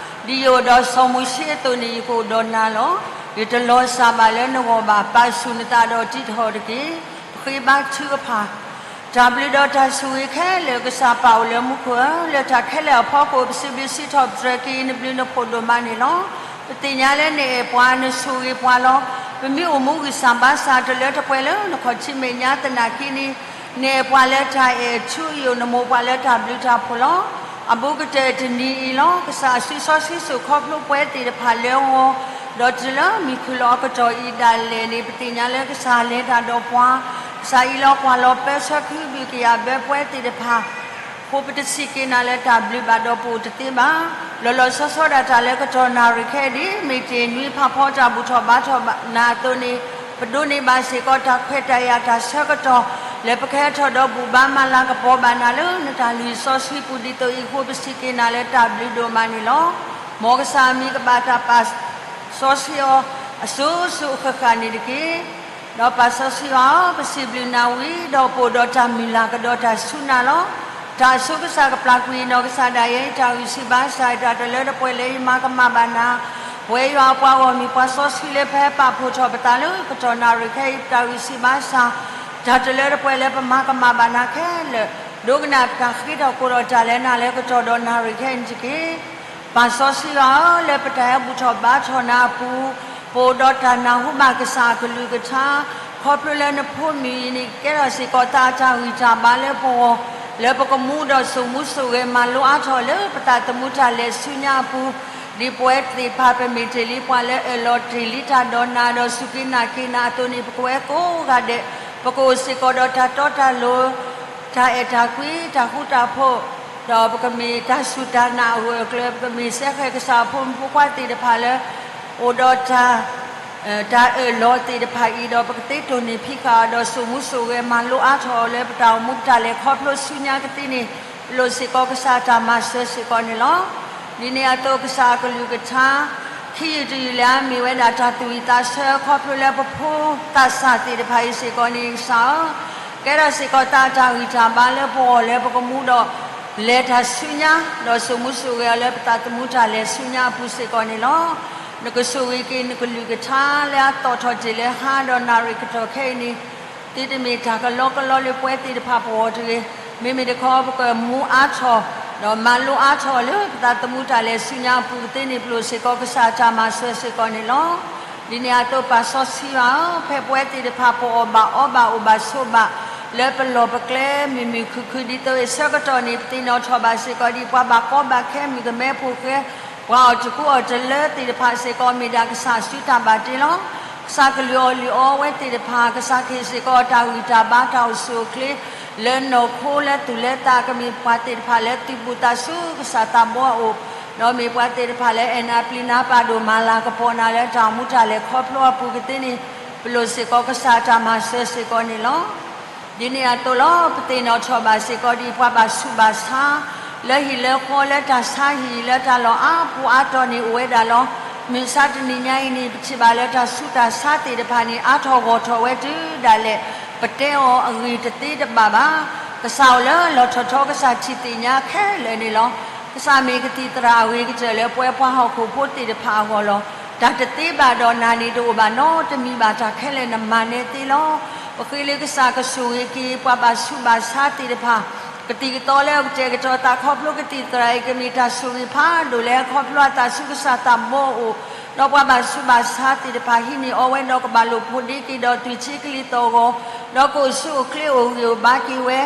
ဒ်ယအိၣ်ဒီးစီၤမိၤၡ့အသိးန့ၣ် ယကအိၣ်ဒီးနၤလီၤ. ယတလီၤစၢ်ဘၣ်လၢနဂီၢ်ဘၣ်. ပာ်ဆူၣ်နသးဒီးတံးထီၣ်တက့ၢ်. ပဃ့ဘါထုကဖၣ် တၢ်ဘျုးဒီးတၢ်ဆိၣ်ဂ့ၤခဲလၢာ် ကစၢ်ပၢ်အိၣ်လၢမူခိၣ်ဧၢ, လၢတၢ်ခဲလၢာ်အဖီခိၣ် ပစံးဘျုးစံးထီၣ်ပတြၢၤက့ၤ နဘျုးနဖှိၣ်ဒိၣ်မးန့ၣ်လီၤ. ပသ့ၣ်ညါလၢနအဲၣ်ပှၤ နဆိၣ်ဂ့ၤပှၤလီၤ. ပမ့ၢ်အိၣ်မူဂံၢ်စၢ်ဘါစၢ် တလၢတပှဲၤလၢနခီၣ်ထံးမဲာ်ညါသနာ်က့န့ၣ်, နအဲၣ်ပှၤလၢတၢ်အဲၣ်ထူအယိာ် နမိၢ်ပှၤလၢတၢ်ဘျုးတၢ်ဖှိၣ်လီၤ. အဘူးကတၢၢ်တနံၤအံၤလီၤ. ကစၢ်အစုစီဆှံစိာ်ခီဖျိပဝဲသ့ၣ်တဖၣ်လၢအဂီၢ်, ဒီးတုၤလၢမုၢ်ခုၣ်လီၤအကတီၢ်အံၤဒၣ်လဲာ်န့ၣ် ပသ့ၣ်ညါလၢကစၢ်လဲၤတၢ်ဒီးပှၤ, ကစၢ်အံးလီၤကွၢ်လီၤပၢဆှၢ ကဟုကယာ်ဘၢပဝဲသ့ၣ်တဖၣ် အဃိပတစံးက့ၤနၤလၢတၢ်ဘျုးဘၣ်ဒီးပအိၣ်တသ့ဘၣ်. လီၤလီၤဆီဆီဒၣ်တၢ်လၢကတီၢ်နၣ်ရံၣ်ခဲအံၤ ဒ်မ့ၢ်တ့ၢ်နွံဖးဖီတၢ်ဘူၣ်ထီၣ်ဘါထီၣ်နၤအသိးန့ၣ်, ပဒိးန့ၢ်ဘၣ်စ့ၢ်ကီးတၢ်ခွဲးတၢ်ယာ်တၢ်ဆၢကတီၢ် လၢပကဟဲထီၣ်ဒီးဘူၣ်ဘါမၤလၤကပီၤဘၣ်နၤလၢနတၢ်လုၢ်စီဆှံပူၤဒ်သိးအံၤ အဃိပစံးက့ၤနၤလၢတၢ်ဘျုးဒိၣ်မးန့ၣ်လီၤ. မ်ကစၢ်အမံၤကဘၣ်တၢ်ပာ်စီဆှံအီၤ အစိၤစိၤအဃၣ်ဃၣ်န့ၣ်တက့ၢ်. ဒီးပာ်စီဆှံအီၤ ပစံးဘျုးနၤဝံၤဒီးပအိၣ်ဒီးတၢ်မုၢ်လၢ်ကဒီးတၢ်စူၢ်နာ်လီၤ. တၢ်အဆိကစၢ်ကပျၢ်ကွံာ်နီၢ်ကစၢ်ဒၣ်ယဲ တၢ်ဂံၢ်ဆူၣ်ဘါစၢ် တၢ်တလၢတပှဲၤလၢယမၤကမၣ်ဘၣ်နၤ, ပဝဲယွၤအပှၤဂီၢ်မုၢ်ပှၤစီဆှံလၢဖဲပာ်ဖှိၣ်ထီၣ်ပသးလၢကတီၢ်နၣ်ရံၣ်ခဲအံၤ တၢ်ဂံၢ်ဆူၣ်ဘါစၢ်, တၢ်တလၢတပှဲၤလၢပမၤကမၣ်ဘၣ်နၤခဲလၢာ်, ဒိကနၣ်တၢ်ဃ့တၢ်ကိးဒီးတၢ်လၢနၤလၢကတီၢ်ဒီးနၣ်ရံၣ်ခဲအံၤန့ၣ်တက့ၢ်. ပာ်စီဆှံအီၤလၢပတၢ်ဟဲဘူၣ်ထီၣ်ဘါထီၣ်နၤအပူၤ, ပအိၣ်ဒီးတၢ်နၢ်ဟူဘၣ်ကစၢ်အကလုၢ်ကထါ, ခီဖျိလၢနဖိမုၣ်အံၤန့ၣ် ကကဲထီၣ်စ့ၢ်ကီးသးအတၢ်ဂံၢ်တၢ်ဘါလၢပဂီၢ်, လၢပကမူဒီးစိာ်မူစိာ်ဂဲၤမၤလိအါထီၣ်လၢပသးသမူတၢ်လဲၤဆူညါအပူၤ, ဒ်ပဝဲသ့ၣ်တဖၣ်ပမ့ၢ်တ့ၢ်လံပှၤလၢအၢၣ်လီၤတ့ၢ်လံတၢ်ဒီးနၤဒီးစူၢ်က့ၤနာ်က့ၤနၤအသိးန့ၣ် ပကဝဲကိးဂၤဒဲး, ပကအိၣ်စ့ၢ်ကီးဒီးတၢ်တီတၢ်လိၤ တၢ်အဲၣ်တၢ်ကွံ တၢ်ဃူတၢ်ဖိး, ဒီးပကမ့ၢ်တၢ်စူၢ်တၢ်နာ်အဂၢၢ်အကျၢၤ, ပကမ့ၢ်စဲဃဲၤကစၢ်အဖိမုၣ်ဖိခွါသ့ၣ်တဖၣ်လၢ အိၣ်ဒီးတၢ် တၢ်အၢၣ်လီၤသ့ၣ်တဖၣ်အံၤဒီး ပကသ့တိၢ်န့ၢ်ဖံးဃာ်အီၤဒီးစိာ်မူစိာ်ဂဲၤမၤလိအါထီၣ်အီၤလၢပတၢ်အိၣ်မူပတၢ်လဲၤခီဖျိဆူညါကသ့န့ၣ်, ပလိၣ်စ့ၢ်ကီးကစၢ်အတၢ်မၤစၢၤစ့ၢ်ကီးန့ၣ်လီၤ. ဒ်န့ၣ်အသိးကစၢ်အကလုၢ်ကထါ, တ ခံယုၢ်တယုၢ်လၢအမ့ၢ်ဝဲဒၣ်တၢ်သူၣ်ဝံၣ်သးဆၢခီဖျိလၢပဖိသးစၢ်သ့ၣ်တဖၣ်အံၤစ့ၢ်ကီးန့ၣ် ကစၢ်ဧၢ, ကဲထီၣ်စ့ၢ်ကီးတၢ်တၢ်ဂံၢ်တၢ်ဘါလၢပဂီၢ်လၢပကမူဒီး လဲၤတၢ်ဆူညါ ဒီးစိာ်မူစိာ်ဂဲၤအီၤလၢပသးသမူတၢ်လဲၤဆူညါအပူၤစ့ၢ်ကီးန့ၣ်လီၤ. နကဆိၣ်ဂ့ၤက့ၤ နကလုၢ်ကထါလၢအသီၣ်ထီၣ်တ့ၢ်လၢဟါဒီးနၣ်ရံၣ်ကတီၢ်ခဲအံၤန့ၣ် သုတမ့ၢ်တၢ်ကလီကလီလၢပဝဲသ့ၣ်တဖၣ်ပဂီၢ်တဂ့ၤ. မ့မ့ၢ်တခီ ပကမူအါထီၣ် ဒီးမၤလိအါထီၣ်လၢပသးသမူတၢ်လဲၤဆူညါအပူၤကသ့န့ၣ် ပလိၣ်စ့ၢ်ကီးကစၢ်အတၢ်မၤစၢၤစ့ၢ်ကီးန့ၣ်လီၤ. ဒ်န့ၣ်အသိးပၢ်စီဆှံယွၤဧၢ, ဖဲပဝဲသ့ၣ်တဖၣ်ပအီၣ်ဘၣ်အီဘၣ်အိၣ်ဘၣ်ဆိးဘၣ် လၢပလီၢ်ပကျဲမုာ်မုာ်ခုၣ်ခုၣ် ဒ်သိးအဆၢကတီၢ်န့ၣ် ပသ့ၣ်နီၣ်ထီၣ်ဘၣ်စ့ၢ်ကီးဒ်ပှၤဘၣ်ကီဘၣ်ခဲ မုၣ်ကမဲဖိဃဲ ပှၤအီၣ်တကူအီၣ်တလၢသ့ၣ်တဖၣ်စ့ၢ်ကီး မ့ၢ်ဒၣ်ကစၢ်အစုတၢ်ဘၣ်တ့လီၤ. ကစၢ်ကလုၢ်အီၣ်လုၢ်အီဝဲသ့ၣ်တဖၣ် ကစၢ်ကဟ့ၣ်စ့ၢ်ကီးတၢ်ဂံၢ်တၢ်ဘါတၢ်အိၣ်ဆူၣ်အိၣ်ချ့ လၢနီၢ်ခိလၢသူၣ်လၢသး ကမ့ၢ်ပှၤသ့ၣ်တဖၣ်လၢသုးဘူးသးဆူကစၢ်သးဘီအအိၣ်, ဒီးမ့ၢ်ပှၤသ့ၣ်တဖၣ်လၢအဲၣ်နၤပျံၤနၤပာ်ဒိၣ်မၤလၤကပီၤနၤလၢတၢ်အိၣ်မူတၢ်လဲၤခီဖျိအပူၤကသ့န့ၣ် ပလိၣ်စ့ၢ်ကီးကစၢ်အတၢ်မၤစၢၤစ့ၢ်ကီးန့ၣ်လီၤ. ဒ်န့ၣ်အသိးလီၤ ပသ့ၣ်နီၣ်ထီၣ်ဘၣ်စ့ၢ်ကီးဒ်ပှၤဘၣ်ဆူးဘၣ်ဆါ လၢဟံၣ်လၢဃီလၢတၢ်ဆါဟံၣ်လၢတၢ်လီၢ်အါပူၤအါတီၤန့ၣ်အိၣ်ဝဲဒၣ်လီၤ. မုၢ်ဆါတနံၤညါအံၤန့ၣ် ပထံၣ်ဘၣ်လၢတၢ်ဆူးတၢ်ဆါသ့ၣ်တဖၣ်န့ၣ် အါထီၣ်ဂီၢ်ထီၣ်ဝဲတုၤဒၣ်လဲာ် ပတဲအီၤအဂ့ၢ်တသ့တဘၣ်ဘၣ်. ကစၢ်အိၣ်လၢလီၢ်ထီၣ်ထီ ကစၢ်ထံၣ်သ့ၣ်ညါခဲလၢာ်န့ၣ်လီၤ. ကစၢ်မ့ၢ်ကသံၣ်သရၣ်အဂ့ၤကတၢၢ်လၢပဝဲပှၤဟီၣ်ခိၣ်ဖိသ့ၣ်တဖၣ်အဂီၢ်လီၤ. တၢ်တသ့ဘၣ်ဒီးနၤန့ၣ်တအိၣ်ဘၣ်နီတမံၤဘၣ် တၢ်ခဲလၢာ်နမၤနဲသ့လီၤ. ပဃ့လၢကစၢ်ကဆိၣ်ဂ့ၤက့ၤ ပှၤဘၣ်ဆူးဘၣ်ဆါသ့ၣ်တဖၣ် ကသံၣ်ကသီလၢအကတဲာ်ကတီၤသးခီဖျိကသံၣ်သရၣ်အံၤ ကမ့ၢ်တၢ်ဆိၣ်ဂ့ၤဖးဒိၣ်လၢခီဖျိအသးဆူကစၢ်သးဘီအအိၣ်, ဒီးပှၤဘၣ်ဆူးဘၣ်ဆါသ့ၣ်တဖၣ် ဟံးန့ၢ်အီဝဲဒီးကဘၣ်လိာ်ဖိးဒ့က့ၤဒီးသွံၣ်ဆံကလံၤသီၣ်ဂီၤ, ဒီးကအိၣ်ဆူၣ်အိၣ်ချ့အိၣ်ဂံၢ်အိၣ်ဘါက့ၤဝဲ,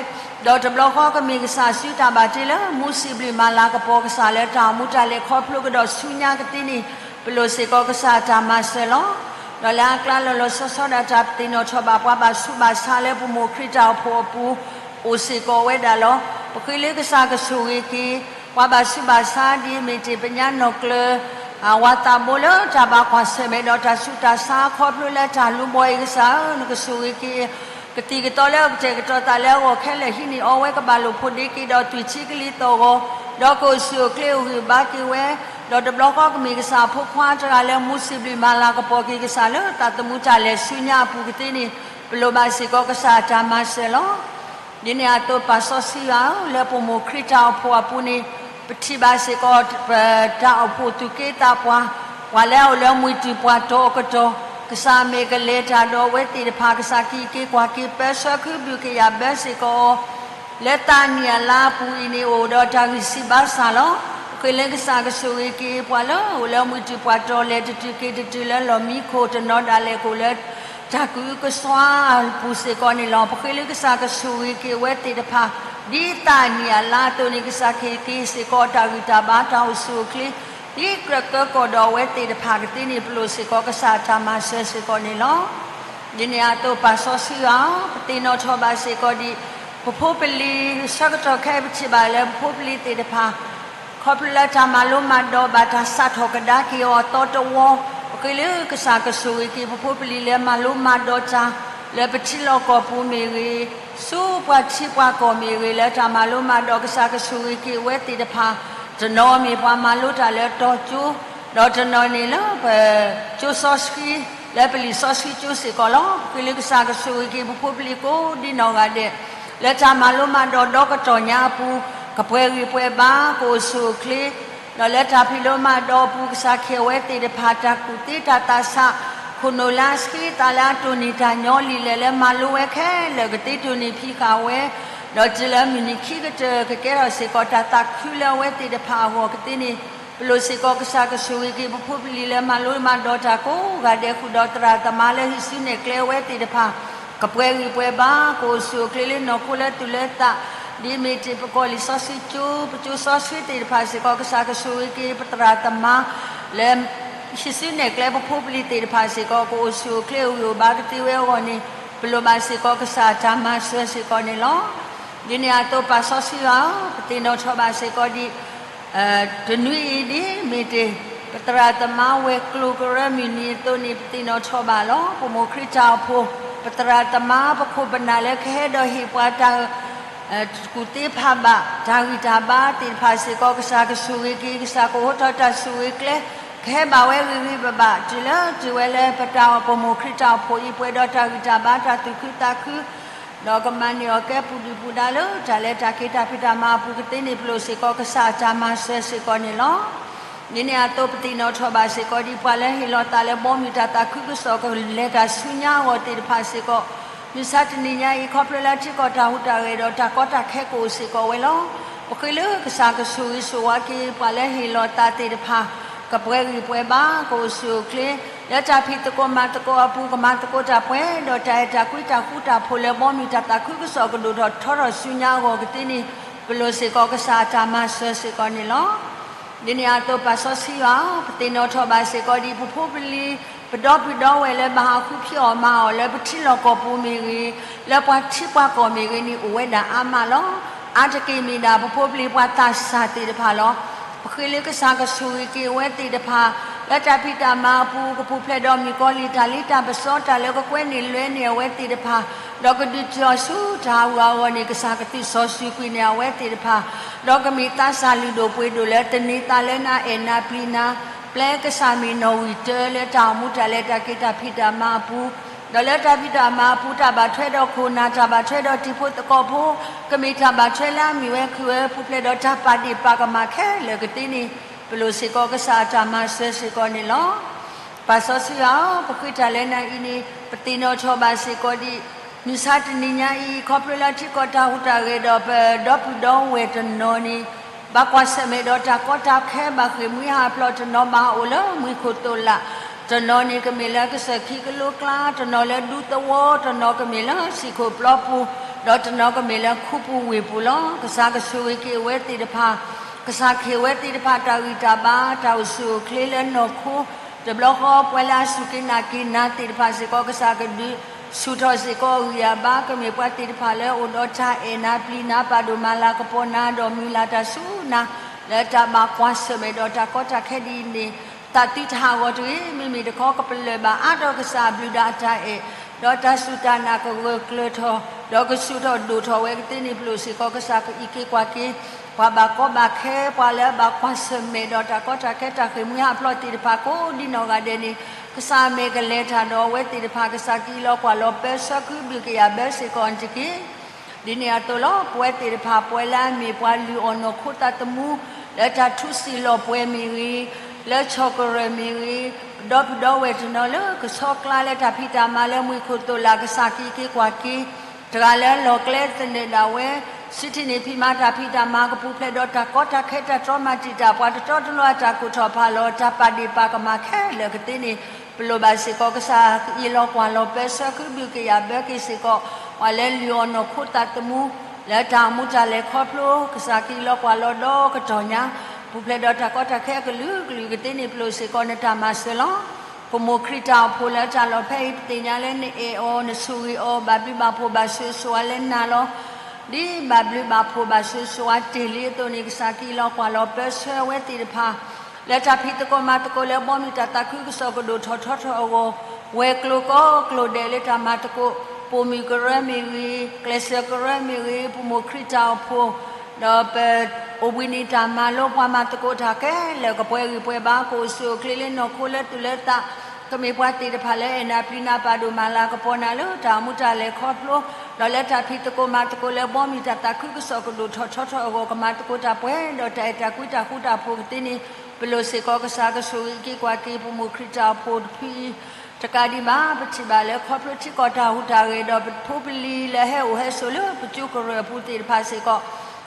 ဒီးတဘျီဃီကမ့ၢ်ကစၢ်စုတၢ်ဘၣ်တ့လၢ မူစံးဘျုးမၤလၤကပီၤကစၢ်လၢတၢ်အိၣ်မူတၢ်လဲၤခီဖျိကဒီးဆူညါကသ့န့ၣ် ပလိၣ်စ့ၢ်ကီးကစၢ်အတၢ်မၤစၢၤလီၤ. ဒီးလၢအကျါလီၤလီၤဆီဆီဒၣ်တၢ် ပသ့ၣ်နီၣ်ထီၣ်ဘၣ်ပှၤဘၣ်ဆူးဘၣ်ဆါလၢပမိၢ်ခရံာ်တၢ်အိၣ်ဖှိၣ်အပူၤ အိၣ်စ့ၢ်ကီးဝဲဒၣ်လီၤ. ပဃ့လၢကစၢ်ကဆိၣ်ဂ့ၤက့ၤ ပှၤဘၣ်ဆူးဘၣ်ဆါဒ်အမ့ၢ်တ့ၢ်ပညါနီၢ်ကျၢၤ ဝၤသးဘိလၢတၢ်ဘၣ်ကွၢ်ဆၢၣ်မဲာ်ဒီးတၢ်ဆူးတၢ်ဆါခီဖျိလၢတၢ်လူၤဘီအံၤကစၢ်ဧၢ, နကဆိၣ်ဂ့ၤက့ၤ ကသံၣ်ကသီလၢအကတဲာ်ကတီၤသးလၢအဂီၢ်ခဲလၢာ် ဟံးန့ၢ်အီဝဲကဘၣ်လိာ်ဖိးဒ့က့ၤဒီးသွံၣ်ဆံကလံၤသီၣ်ဂီၤ, ဒီးကအိၣ်ဆူၣ်အိၣ်ချ့အိၣ်ဂံၢ်အိၣ်ဘါက့ၤဝဲ, ဒီးတဘျီဃီကမ့ၢ်ကစၢ်အဖိခွါတဂၤလၢမူစံးဘျုးမၤလၤကပီၤက့ၤကစၢ်လၢသးသမူတၢ်လဲၤဆူညါအပူၤကသ့န့ၣ် ပလိၣ်ဘၣ်စ့ၢ်ကီးကစၢ်အတၢ်မၤစၢၤလီၤ. ဒ်န့ၣ်အသိးပၢ်စီဆှံယွၤဧၢ, လၢပမိၢ်ခရံာ်တၢ်အိၣ်ဖှိၣ်အပူၤန့ၣ် ပထံၣ်ဘၣ်စ့ၢ်ကီး ပတၢ်အိၣ်ဖှိၣ်သူၣ်က့သးပှၢ်, ပှၤလၢအအိၣ်လၢမုၢ်တုၤပှၤတီၤအကတီၢ်, ကစၢ်မ့ၢ်ကလဲၤတၢ်ဒီးအဝဲသ့ၣ်တဖၣ် ကစၢ်ကဟံးက့ၤကွၢ်က့ၤပၢဆှၢခုဘုၣ်ကယာ်ဘၢစ့ၢ်ကီးအီၤ လၢသးနံၣ်အလါအပူၤအံၤန့ၣ် အိၣ်ဒီးတၢ်ဂံၢ်ဆံးဘါစၢ်လီၤ. ပဃ့လၢကစၢ်ကဆိၣ်ဂ့ၤက့ၤ ပှၤလၢအိၣ်လၢမုၢ်တုၤပှၤတီၤလဲၤတတုၤက့ၤတတုၤလၢလီၢ်မံခိၣ်တနီၤဒၣ်လဲာ်ကအိၣ်လၢ တၢ်ကအုကစွါအပူၤစ့ၢ်ကီးန့ၣ်လီၤ. ပဃ့လၢကစၢ်ကဆိၣ်ဂ့ၤက့ၤအဝဲသ့ၣ်တဖၣ် ဒ်သးနံၣ်အလါအသိးန့ၣ် ကစၢ်ကဟ့ၣ်က့ၤစ့ၢ်ကီးတၢ်ဂံၢ်တၢ်ဘါတၢ်အိၣ်ဆူၣ်အိၣ်ချ့ ဒ်ကြၢးကၢကီၢ်ဒီးအဝဲသ့ၣ်တဖၣ်ကသ့န့ၣ် ပလိၣ်စ့ၢ်ကီးကစၢ်အတၢ်မၤစၢၤစ့ၢ်ကီးန့ၣ်လီၤ. ဒ်န့ၣ်အသိးပၢ်စီဆှံဧၢ, ပသ့ၣ်နီၣ်ထီၣ်ဘၣ်စ့ၢ်ကီးဒ် ပဖိပလံၤ ဆၢကတီၢ်ခဲအံၤပထံၣ်ဘၣ်လၢပဖိပလံၤသ့ၣ်တဖၣ် ခီဖျိလၢတၢ်မၤလိမၤဒိးဘၣ်တၢ်စးထီၣ်ကဒါက့ၤအီၤအသီတဝီ, ပဃ့လၢကစၢ်ကဆိၣ်ဂ့ၤက့ၤပဖိပလံၤလၢမၤလိမၤဒိးတၢ် လၢပထံလီၢ်ကီၢ်ပူၤမ့ၢ်ဂ့ၤ, ဆူပှၤထံပှၤကီၢ်မ့ၢ်ဂ့ၤ လၢတၢ်မၤလိမၤဒိးကစၢ်ကဆိၣ်ဂ့ၤက့ၤအဝဲသ့ၣ်တဖၣ်, တနီၤမ့ၢ်ပှၤမၤလိတၢ်လၢတီၤကၠိ, ဒီးတနီၤန့ၣ်လၢပကၠိစီဆှံ လၢပလံာ်စီဆှံကၠိစ့ၢ်ကီးလီၤ. ပဃ့လၢကစၢ်ကဆိၣ်ဂ့ၤက့ၤပဖိပလံၤကိးဒ်နီၢ်ဂၤဒဲး လၢတၢ်မၤလိမၤဒိးဒီကတီၢ်ညါအပူၤ ကပှဲၤဂံၢ်ပှဲၤဘါ ကအိၣ်ဆူၣ်အိၣ်ချ့ ဒီးလၢတၢ်ဖံးလိမၤဒိးအပူၤ ကစၢ်ကဟ့ၣ်အဝဲသ့ၣ်တဖၣ် တၢ်ကူၣ်သ့တၢ်သးဆး ခိၣ်နူာ်လၢအဆှံသးလၢအတိၢ်နီၣ်တၢ်ညီလံာ်လဲၣ် လၢမၤလိဝဲခဲလၢာ်ကသ့တိၢ်နီၣ်ဖံးဃာ်ဝဲ, ဒီးတုၤလၢမုၢ်နံၤခံကတၢၢ် ကကဲထီၣ်စ့ၢ်ကီးတၢ်သးခုလၢအဝဲသ့ၣ်တဖၣ်အဂီၢ်ကသ့န့ၣ်, ပလိၣ်စ့ၢ်ကီးကစၢ်ကဆိၣ်ဂ့ၤက့ၤပဖိပလံၤလၢမၤလိမၤဒိးတၢ်ကိးဂၤဒဲးဃုာ်ဒီးသရၣ်သမါလၢဟံးစုနဲၣ်ကျဲအဝဲသ့ၣ်တဖၣ် ကပှဲၤဂံၢ်ပှဲၤဘါ ကအိၣ်ဆူၣ်အိၣ်ချ့လၢနီၢ်ခိလၢသူၣ်လၢသး, ဒ်မ့ၢ်တ့ၢ်ပကီၢ်လံာ်စီဆှံကၠိ ပကၠိစီဆှံသ့ၣ်တဖၣ်စ့ၢ်ကီး ကစၢ်ကဆိၣ်ဂ့ၤက့ၤပသရၣ်သမါ လၢ ဟံးစုနဲၣ်ကျဲပဖိပလံၤသ့ၣ်တဖၣ်စ့ၢ်ကီး ကအိၣ်ဆူၣ်အိၣ်ချ့အိၣ်ဂံၢ်အိၣ်ဘါကသ့ဝဲအဂီၢ်န့ၣ်, ပလိၣ်ဘၣ်စ့ၢ်ကီးကစၢ်တၢ်မၤစၢၤစ့ၢ်ကီးန့ၣ်လီၤ. ဒ်န့ၣ်အသိးပၢ်စီဆှံယွၤဧၢ, ပသ့ၣ်နီၣ်ထီၣ်ဘၣ်စ့ၢ်ကီးဒ် တနွံအံၤဒ်မ့ၢ်တ့ၢ် ပသရၣ်သမါဝဲၤကျိၤကရၢမုၢ်နံၤအသိးန့ၣ် ပသ့ၣ်နီၣ်ထီၣ်ဘၣ်လီၤ. ပမိၢ်ခရံာ်တၢ်အိၣ်ဖှိၣ် ပသရၣ်သမါ ပခိၣ်ပနၢ်လၢကဟဲဒီးဟ့ၣ်ပှၤတၢ် ကူၣ်သ့ဖးဘၣ် တၢ်ဂံၢ်တၢ်ဘါသ့ၣ်တဖၣ်စ့ၢ်ကီး ကစၢ်ကဆိၣ်ဂ့ၤက့ၤ ကစၢ်ကအိးထီၣ်တၢ်ဆိၣ်ဂ့ၤကျဲ ကဟဲဘၣ်ဝဲဂ့ၤဂ့ၤဘၣ်ဘၣ် တုၤလၢတုၤဝဲလၢပတၢ်အိၣ်ဖှိၣ် ပမိၢ်ခရံာ်တၢ်အိၣ်ဖှိၣ်အံၤ ပှဲၤဒီးတၢ်ဂံၢ်တၢ်ဘါ တၢ်သူၣ်ခုသးခု ဒီးကမၤန့ၢ်အီၤကဲပူၤဒုၣ်ပူၤဒါလၢ တၢ်လဲၤတၢ်က့ၤတၢ်ဖံးတၢ်မၤအပူၤကသ့န့ၣ် ပလိၣ်စ့ၢ်ကီးကစၢ်အတၢ်မၤစၢၤစ့ၢ်ကီးန့ၣ်လီၤ. ဒ်န့ၣ်အသိး ပသ့ၣ်နီၣ်ထီၣ်ဘၣ်စ့ၢ်ကီးဒ်ပှၤလၢဟ့ၣ်လီၤသးလၢဘီမုၢ်တၢ်သးခုကစီၣ် ကလဲၤတၢ်ဆူညါအဂီၢ်သ့ၣ်တဖၣ်စ့ၢ်ကီး မုၢ်ဆါတနံၤညါအံၤ ခီဖျိလၢထံကီၢ်တၢ်ဟူးတၢ်ဂဲၤဒီးတၢ်ကီတၢ်ခဲကအိၣ်စ့ၢ်ကီးဝဲလီၤ. ပဃ့လၢကစၢ်ကဆိၣ်ဂ့ၤဆိၣ်ဝါက့ၤ ပှၤလၢဟ့ၣ်လီၤသးသ့ၣ်တဖၣ် ကပှဲၤဂံၢ်ပှဲၤဘါ ကအိၣ်ဆူၣ်အိၣ်ချ့ လၢတၢ်ဖံးသကိးမၤသကိးအပူၤ ကမၤသကိးတၢ်ပှဲၤဒီးတၢ်အဲၣ်တၢ်ကွံတၢ်ဃူတၢ်ဖိးလၢဘီမုၢ်တၢ်သးခုကစီၣ်ကဒိၣ်ထီၣ်ထီထီၣ်ဆူညါအဂီၢ်ကသ့န့ၣ် ပလိၣ်စ့ၢ်ကီးကစၢ်အတၢ်မၤစၢၤစ့ၢ်ကီးန့ၣ်လီၤ. ဒ်န့ၣ်အသိးပာ်စီဆှံယွၤဧၢ, ပသ့ၣ်နီၣ်ထီၣ်ဘၣ်စ့ၢ်ကီးဒ်ပဖိပလံၤ ပဒီပုၢ်ဒီဝဲၢ်လၢဘၣ်ဟးဃုဖံးအီၣ်မၤအီၣ်လၢ ပထံလီၢ်ကီၢ်ပူၤမ့ၢ်ဂ့ၤ, လၢပှၤထံပှၤကီၢ်မ့ၢ်ဂ့ၤန့ၣ် အိၣ်ဝဲဒၣ်အါမးလီၤ. အါတက့ၢ်မ့ၢ်ဒၣ် ပဖိပလံၤပှၤသးစၢ်သ့ၣ်တဖၣ်လီၤ. ပဃ့လၢကစၢ်ကဆိၣ်ဂ့ၤက့ၤအဝဲသ့ၣ်တဖၣ် လၢတၢ်ဖံးတၢ်မၤအပူၤ ကပူၤဖျဲးဒီးမုၣ်ကီၤလံၢ်တၢ်လ့တၢ်ပစီ တၢ်လၢကကွဲန့ၢ်လွဲန့ၢ်အဝဲသ့ၣ်တဖၣ် ဒီးကဒုးတုၤအီၤဆူတၢ်ဟးဂူာ်ဟးဂီၤန့ၣ် ကစၢ်ကသုးစီဆှံကွံာ်န့ၢ်အဝဲသ့ၣ်တဖၣ် ဒီးကမ့ၢ်သးစၢ်လုၢ်ဒိၣ်ပှ့ၤဒိၣ်လၢတန့ၤသးလၢနၤ အဲၣ်နၤပျံၤနၤ ပျဲကစၢ်မ့ၢ်နီၣ်ဂံၢ်တၢလၢတၢ်အိၣ်မူတၢ်လဲၤတၢ်က့ၤတၢ်ဖံးတၢ်မၤအပူၤ ဒီးလၢတၢ်ဖံးတၢ်မၤအပူၤ တၢ်ဘၣ်ထွဲဒီးခိၣ်နၢ် တၢ်ဘၣ်ထွဲဒီးတံၤဖိသကိးဖိ ကမ့ၢ်တၢ်ဘၣ်ထွဲလၢအမုာ်ဝဲခုၣ်ဝဲ ပူၤဖျဲးဒီးတၢ်ပာ်ဒ့ၣ်ပာ်ကမၣ်ခဲလၢာ်ကသ့န့ၣ် ပလိၣ်စ့ၢ်ကီးကစၢ်အတၢ်မၤစၢၤစ့ၢ်ကီးန့ၣ်လီၤ. ပာ်စီဆှံယွၤဧၢ, ပဃ့တၢ်လၢနၤအံၤန့ၣ် ပသ့ၣ်နီၣ်ထီၣ်ဘၣ်စ့ၢ်ကီးဒ် မုၢ်ဆါတနံၤညါအံၤ ခီဖျိလၢထံကီၢ်တၢ်ဟူးတၢ်ဂဲၤဒီးပဒီပုၢ်ဒီဝဲၢ်တနီၤန့ၣ် ဘၣ်ကွၢ်ဆၢၣ်မဲာ်ဒီးတၢ်ကီတၢ်ခဲ ဘၣ်ဃ့ၢ်မှံဟးဖျိး တနီၤဘၣ်ဟးအိၣ်လၢမှံခိၣ်သိးလး, တနီၤန့ၣ်ကမ့ၢ်လၢကစၢၢ်ခံကလိကျါ, တနီၤလၢဒူသဝီ, တနီၤကမ့ၢ်လၢဟံၣ်ခိၣ်ပျီပူၤ, ဒီးတနီၤကမ့ၢ်လၢခူပူၤဝ့ၢ်ပူၤလီၤ. ကစၢ်ကဆိၣ်ဂ့ၤက့ၤအဝဲသ့ၣ်တဖၣ်, ကစၢ်ကဟ့ၣ်ဝဲသ့ၣ်တဖၣ်တၢ်ဂံၢ်တၢ်ဘါ, တၢ်အိၣ်ဆူၣ်အိၣ်ချ့လၢနီၢ်ခိ, တဘျီဃီပှၤလၢအစူၢ်က့ၤနာ်က့ၤနၤသ့ၣ်တဖၣ်စ့ၢ်ကီး ကစၢ်ကဒုးဆူၣ်ထီၣ်စ့ၢ်ကီးအဂံၢ်အဘါ ကမ့ၢ်ပှၤသ့ၣ်တဖၣ်လၢအိၣ်ဒီးတၢ်အဲၣ်နၤပျံၤနၤ ပာ်ဒိၣ်မၤလၤကပီၤနၤ ဒီးမုၢ်လၢ်တၢ်စူၢ်နၤ လၢတၢ်ဘၣ်ကွၢ်ဆၢၣ်မဲာ်ဒီးတၢ်ကီတၢ်ခဲဒ်အံၤန့ၣ် သးသံတဟးဂီၤတဂ့ၤ. မ့မ့ၢ်တခီ ကပလၢၢ်ဘၣ်အါထီၣ်ကစၢ်အဘျုးဒီးအတၢ်အဲၣ်, ဒီးတၢ်စူၢ်တၢ်နာ်ကဂၢၢ်ကျၢၤထီၣ်, ဒီးကဆူၣ်ထီၣ်ဒိၣ်ထီၣ်ဝဲကသ့န့ၣ် ပလိၣ်စ့ၢ်ကီးကစၢ်ကအံးက့ၤကွၢ်က့ၤ ပှၤဘၣ်ကီဘၣ်ခဲ ပှၤလၢအဘၣ်ကွၢ်ဆၢၣ်မဲာ်ဒီးတၢ်ကီတၢ်ခဲ တၢ်ဃ့ၢ်မှံဟးဖျိးသ့ၣ်တဖၣ်ကိးဒ်နီၢ်ဂၤဒဲးန့ၣ် ကစၢ်အမဲာ်ကလဲၤတၢ်ဒီးအဝဲသ့ၣ်တဖၣ် ကစၢ်ကအံးလီၤကွၢ်လီၤပၢဆှၢ ကဟုဘုၣ်ကယာ်ဘၢစ့ၢ်ကီးအီၤတက့ၢ်. ဒ်န့ၣ်အသိးလီၤ. ပဝဲသ့ၣ်တဖၣ် ပဝဲလၢအမ့ၢ်ပှၤလုၢ်အီၣ်နီၢ်ခိသးသမူ လၢတၢ်ထူစံာ်လီၤပှဲၤမ့ၢ်ဂ့ၤ, လၢဆီၣ်ကရၢၢ်မ့ၢ်ဂ့ၤ, ပဒီပုၢ်ဒီဝဲၢ်တနီၤလၢကဆီကျါလၢတၢ်ဖံးတၢ်မၤလၢ မှံခိၣ်သိးလး ကစၢ်ကအံးက့ၤကွၢ်က့ၤ တဂၤလၢအလီၢ်ကျဲသနၢၣ်ဒၣ်ဝဲ စုထံၣ်န့ၢ်ဖံးမၤတၢ်ဖံးတၢ်မၤ ကပူၤဖျဲးဒီးတၢ်ကီတၢ်ခဲ တၢ်တြီမၤတံာ်တာ်ပှၤ တတီတလိၤအတၢ်ကိၢ်ထီၣ်ဖးလီၤ တၢ်ပာ်ဒ့ၣ်ပာ်ကမၣ်ခဲလၢာ်ကသ့န့ၣ် ပလိၣ်ဘၣ်စ့ၢ်ကီးကစၢ်ကအံးလီၤကွၢ်လီၤပၢဆှၢ ကဟုဘုၣ်ကယာ်ဘၢက့ၤစ့ၢ်ကီး ပှၤလၢလုၢ်အီၣ်နီၢ်ခိသးသမူ လၢတၢ်အိၣ်မူတၢ်လဲၤခီဖျိ ကစၢ်ကအံးလီၤကွၢ်လီၤဒီကတီၢ်ညါ ပူၤဖျဲးဒီးတၢ်ကီတၢ်ခဲအကလုာ်ကလုာ်ကသ့န့ၣ် ပလိၣ်စ့ၢ်ကီးနတၢ်မၤစၢၤလီၤ. ပမိၢ်ခရံာ်တၢ်အိၣ်ဖှိၣ်လၢတၢ်လီၢ်ဖဲအံၤ ပသ့ၣ်ညါလၢနအဲၣ်အီၤ နဆိၣ်ဂ့ၤအီၤ ဘၣ်ဘျုးဘၣ်ဖှိၣ်ဘၣ်ဆိၣ်ဂ့ၤဆိၣ်ဝါလၢနၤလီၤ. ဒ်ဘၣ်ဘျုးဘၣ်ဖှိၣ်ဘၣ်ဆိၣ်ဂ့ၤဆိၣ်ဝါတ့ၢ်လံအသိးန့ၣ် ကစၢ်ကအံးလီၤကွၢ်လီၤပၢဆှၢအဝဲသ့ၣ်တဖၣ် လၢတၢ်ဖံးသကိးမၤသကိးလၢဘီမုၢ်တၢ်သးခုကစီၣ်ကဒိၣ်ထီၣ်ထီထီၣ်အဂီၢ် ဝဲၤကျိၤကိးကျိၤဒဲးလၢတၢ်မၤသကိး ပိာ်မုၣ်ကရၢမ့ၢ်ဂ့ၤ, ကျဲးစၢးကရၢမ့ၢ်ဂ့ၤ, ပမိၢ်ခရံာ်တၢ်အိၣ်ဖှိၣ် ဒီးပအိၣ်ဘှံးနံၤတၢ်မၤလိ ပှၤမၤသကိးတၢ်ခဲလၢာ် ကပှဲၤဂံၢ်ပှဲၤဘါ ကအိၣ်ဆူၣ်အိၣ်ချ့လၢနီၢ်ခိလၢသူၣ်လၢသး ကမ့ၢ်ပှၤသ့ၣ်တဖၣ်လၢအဲၣ်နၤပျံၤနၤ ပာ်ဒိၣ်မၤလၤကပီၤနၤလၢတၢ်အိၣ်မူတၢ်လဲၤခီဖျိ ဒီးလၢတၢ်ဖံးသကိးမၤသကိးလၢဘီမုၢ်တၢ်သးခုကစီၣ်ကဒိၣ်ထီၣ်ထီထီၣ်အဂီၢ် ကမၤသကိးတၢ်ပှဲၤဒီးတၢ်အဲၣ်တၢ်ကွံတၢ်ဃူတၢ်ဖိးကသ့န့ၣ် ပလိၣ်စ့ၢ်ကီးကစၢ်ကဆိၣ်ဂ့ၤက့ၤကွၢ်က့ၤ ပမိၢ်ခရံာ်တၢ်အိၣ်ဖှိၣ်တဖုအံၤ တကးဒံးဘၣ် ပထံၣ်ဘၣ်လၢခီဖျိထံကီၢ်တၢ်ဟူးတၢ်ဂဲၤဒီး ပဖိပလံၤလၢဟဲအိၣ်ဟဲဆိးလၢပကၠိကရၢၢ်အပူၤသ့ၣ်တဖၣ်စ့ၢ်ကီး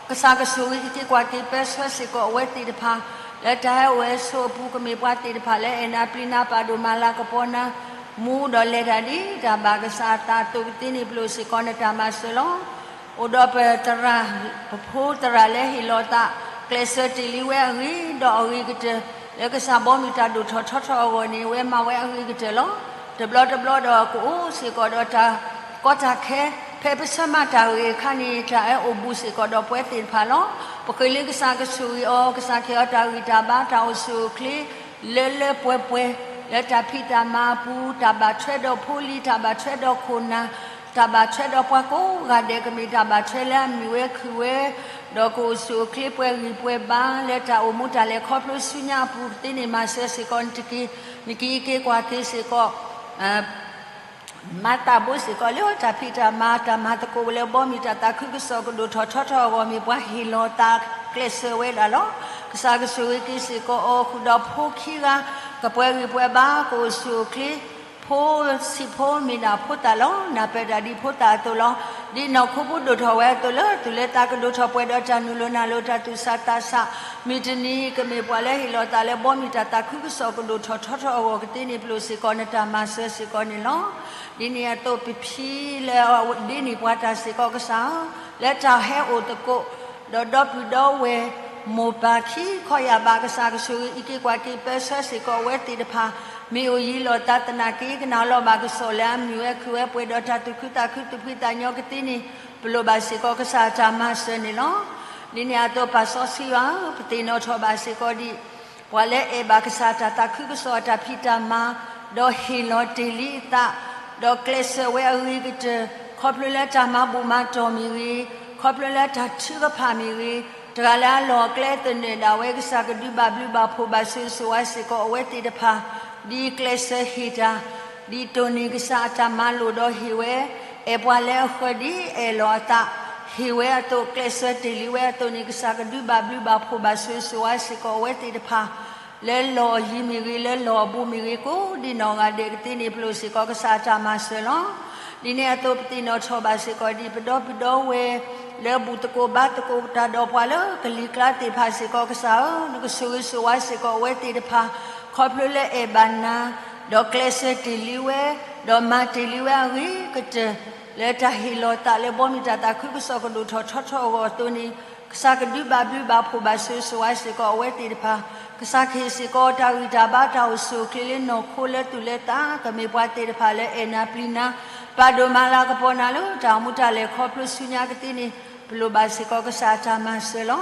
ကစၢ်ကဆိၣ်ဂ့ၤက့ၤကွၢ်က့ၤပၢဆှၢစ့ၢ်ကီးအဝဲသ့ၣ်တဖၣ် လၢတၢ်ဟဲအိၣ်ဟဲဆိးအပူၤ ကမ့ၢ်ပှၤသ့ၣ်တဖၣ်လၢအဲၣ်နၤပျံၤနၤ ပာ်ဒိၣ်မၤလၤကပီၤနၤ မူဒီးလဲၤတၢ်ဒ်တၢ်ဘၣ်ကစၢ်အသးအသိးကသ့န့ၣ် ပလိၣ်စ့ၢ်ကီးနတၢ်မၤစၢၤလီၤ. အိၣ်ဒီးပသရၣ် ပဖိသရၣ်လၢဟ့ၣ်လီၤသး ကျဲးစၢးတ့ၢ်လံဝဲအဂ့ၤဒီးအဂ့ၤကတၢၢ် လၢကစၢ်ဘီမုၢ်တၢ်ဒိၣ်ထီၣ်ထီထီၣ်အဂီၢ်န့ၣ် ဝဲမၤဝဲအဂ့ၤကတၢၢ်လီၤ. တဘျီတဘျီဒီးကအိၣ်စ့ၢ်ကီးဒီးတၢ်ကီတၢ်ခဲ ဖဲပဆၢမၤတၢ်ဂ့ၤအခါန့ၣ် တၢ်အဲၣ်အိၣ်ဘူးစ့ၢ်ကီးဒီးပဝဲသ့ၣ်တဖၣ်လီၤ. ပဃ့လၢကစၢ်ကဆိၣ်ဂ့ၤအီၤ ကစၢ်ကဟ့ၣ်အီၤတၢ်ဂံၢ်တၢ်ဘါ တၢ်အိၣ်ဆူၣ်အိၣ်ချ့ လၢလၢပှဲၤပှဲၤ လၢတၢ်ဖံးတၢ်မၤအပူၤ တၢ်ဘၣ်ထွဲဒီးဖိလံၤ တၢ်ဘၣ်ထွဲဒီးခိၣ်နၢ် တၢ်ဘၣ်ထွဲဒီးပှၤကိးဂၤဒဲး ကမ့ၢ်တၢ်ဘၣ်ထွဲလၢအမုာ်ဝဲခုၣ်ဝဲ ဒီးကအိၣ်ဆူၣ်အိၣ်ချ့ပှဲၤဂံၢ်ပှဲၤဘါလၢတၢ်အိၣ်မူတၢ်လဲၤခီဖျိဆူညါအပူၤကသ့န့ၣ် မၤစၢၤစ့ၢ်ကီးနတက့ၢ်. နက့ၤအံးက့ၤကွၢ်က့ၤစ့ၢ်ကီး မၤသးဘိစ့ၢ်ကီးလၢတၢ်ဖံးတၢ်မၤ တၢ်မၤသကိးလၢဘီမုၢ်တၢ်သးခုကစီၣ်ကဒိၣ်ထီၣ်ထီထီၣ်အဂီၢ် မ့ၢ်ပှၤဟ့ၣ်လီၤသးကျဲးစၢးဝဲဒၣ်လီၤ. ကစၢ်ကဆိၣ်ဂ့ၤက့ၤစ့ၢ်ကီးအီၤဃုာ်ဒီးဖိခံဂၤ ကပှဲၤဂံၢ်ပှဲၤဘါ ကအိၣ်ဆူၣ်အိၣ်ချ့ ဖိဆံးဖိမ့ၢ်ဒၣ်ဖိသၣ်လီၤ. နၢ်ပၢၢ်တၢ်ဒ်ဖိသၣ်အသိးလီၤ. ဒ်နီၢ်ခိဖိဒိၣ်ထီၣ်ဝဲအသိးလၢ သူၣ်လၢသးကဒိၣ်ထီၣ်ပှဲၤဒီးတၢ်နုာ်လီၤနၢ်လီၤတၢ်သူၣ်ဆးသးဆး မုၢ်တနံၤကမ့ၢ်ပှၤလၢဟ့ၣ်လီၤသးလၢဘီမုၢ်တၢ်သးခုကစီၣ်ကဒိၣ်ထီၣ်ထီထီၣ်အဂီၢ်ကသ့န့ၣ် ပျိာ်စ့ၢ်ကီးနတၢ်မၤစၢၤစ့ၢ်ကီးန့ၣ်လီၤ. ဒ်န့ၣ်အသိးပဖံလၢဒ့န့ၢ်ပှၤတၢ်စ့ၢ်ကီးကစၢ်ဧၢ, လၢတၢ်ဟဲအိၣ်သကိး ဒီးဒီပုၢ်ဒီဝဲၢ်မိၢ်ပၢ်ခံခီယာ်ဘး ကစၢ်ကဆိၣ်ဂ့ၤအံးက့ၤကွၢ်က့ၤပၢဆှၢစ့ၢ်ကီးအဝဲသ့ၣ်တဖၣ် မ့ၢ်အိၣ်ယံၤလီၤသးသနာ်က့ ကနၣ်လီၤဘၣ်ကစီၣ်လၢအမုာ်ဝဲခုၣ်ဝဲပှဲၤဒီးတၢ်သူၣ်ခုသးခုသူၣ်ဖှံသးညီကသ့န့ၣ် ပလိၣ်ဘၣ်စ့ၢ်ကီးကစၢ်အတၢ်မၤစၢၤန့ၣ်လီၤ. ဒ်န့ၣ်အသိးပၢ်စီဆှံယွၤဧၢ, ပသ့ၣ်နီၣ်ထီၣ်ဘၣ်စ့ၢ်ကီးဒ် ပှၤလၢအဲၣ်ဘၣ်ကစၢ်တၢ်သးခုကစီၣ်အတၢ်ဖံးတၢ်မၤ ဒီးဟ့ၣ်လီၤတ့ၢ်လံအသး ဒီးကျဲးစၢးဝဲအဂ့ၤကတၢၢ် ခီဖျိလၢတၢ်မၤဘူၣ်မၤတီၢ်မ့ၢ်ဂ့ၤ, ခီဖျိလၢတၢ်ထုကဖၣ်မ့ၢ်ဂ့ၤ, တဂၤလၢအလီၢ်အကျဲသနၢၣ်ဒၣ်ဝဲ ကစၢ်ကဒုးဘၣ်ဘျုးဘၣ်ဖှိၣ်ဘၣ်ဆိၣ်ဂ့ၤဆိၣ်ဝါစ့ၢ်ကီးအဝဲသ့ၣ်တဖၣ် ဒ်ကျဲးစၢးဟ့ၣ်တၢ် ဒ်တိၢ်န့ၢ်ကစၢ်အတၢ်မၤလိာ်ဒီးဟ့ၣ်ဝဲ အဲၣ်ပှၤလၢအဃၢၤဒ်အဲၣ်လီၤအသး ဟ့ၣ်ဝဲအသိး ကျဲးစၢးတ့ၢ်လံဝဲအသိးန့ၣ် ကစၢ်ကဒုးဘၣ်ဘျုးဘၣ်ဖှိၣ်ဘၣ်ဆိၣ်ဂ့ၤဆိၣ်ဝါစ့ၢ်ကီးအဝဲသ့ၣ်တဖၣ် လၢလီၢ်အယံၤမ့ၢ်ဂ့ၤ လၢလီၢ်အဘူးမ့ၢ်ဂ့ၤ ကိးဒ်နီၢ်ဂၤဒဲးကသ့န့ၣ် ပလိၣ်စ့ၢ်ကီးကစၢ်အတၢ်မၤစၢၤလီၤ. ဒ်န့ၣ်အသိးပသ့ၣ်နီၣ်ထီၣ်ဘၣ်စ့ၢ်ကီးဒ်ပဒီပုၢ်ဒီဝဲၢ် လၢဘူၣ်သကိးဘါသကိးတၢ်ဒီးပှၤလၢကလံၤကျါသ့ၣ်တဖၣ်စ့ၢ်ကီးကစၢ်ဧၢ, နကဆိၣ်ဂ့ၤဆိၣ်ဝါစ့ၢ်ကီးအဝဲသ့ၣ်တဖၣ် ခီဖျိလၢအဲၣ်ဘၣ်နၤ ဒီးကျဲးစၢးတ့ၢ်လံဝဲ ဒီးမၤတ့ၢ်လံဝဲအဂ့ၤကတၢၢ် လၢတၢ်ဟ့ၣ်လီၤသးလၢဘီမုၢ်တၢ်သးခုကစီၣ်ကဒိၣ်ထီၣ်ထီထီၣ်အဂီၢ်အသိးန့ၣ် ကစၢ်ကဒုးဘၣ်ဘျုးဘၣ်ဖှိၣ်ဘၣ်ဆိၣ်ဂ့ၤဆိၣ်ဝါစ့ၢ်ကီးအဝဲသ့ၣ်တဖၣ်, ကစၢ်ကဟ့ၣ်စ့ၢ်ကီးတၢ်ဂံၢ်တၢ်ဘါတၢ်အိၣ်ဆူၣ်အိၣ်ချ့လၢနီၢ်ခိလၢသူၣ်လၢသး ကမ့ၢ်ပှၤသ့ၣ်တဖၣ်လၢအဲၣ်နၤပျံၤနၤ ပာ်ဒိၣ်မၤလၤကပီၤနၤလၢတၢ်အိၣ်မူတၢ်လဲၤခီဖျိဆူညါကသ့န့ၣ် ပလိၣ်ဘၣ်စ့ၢ်ကီးကစၢ်အတၢ်မၤစၢၤလီၤ.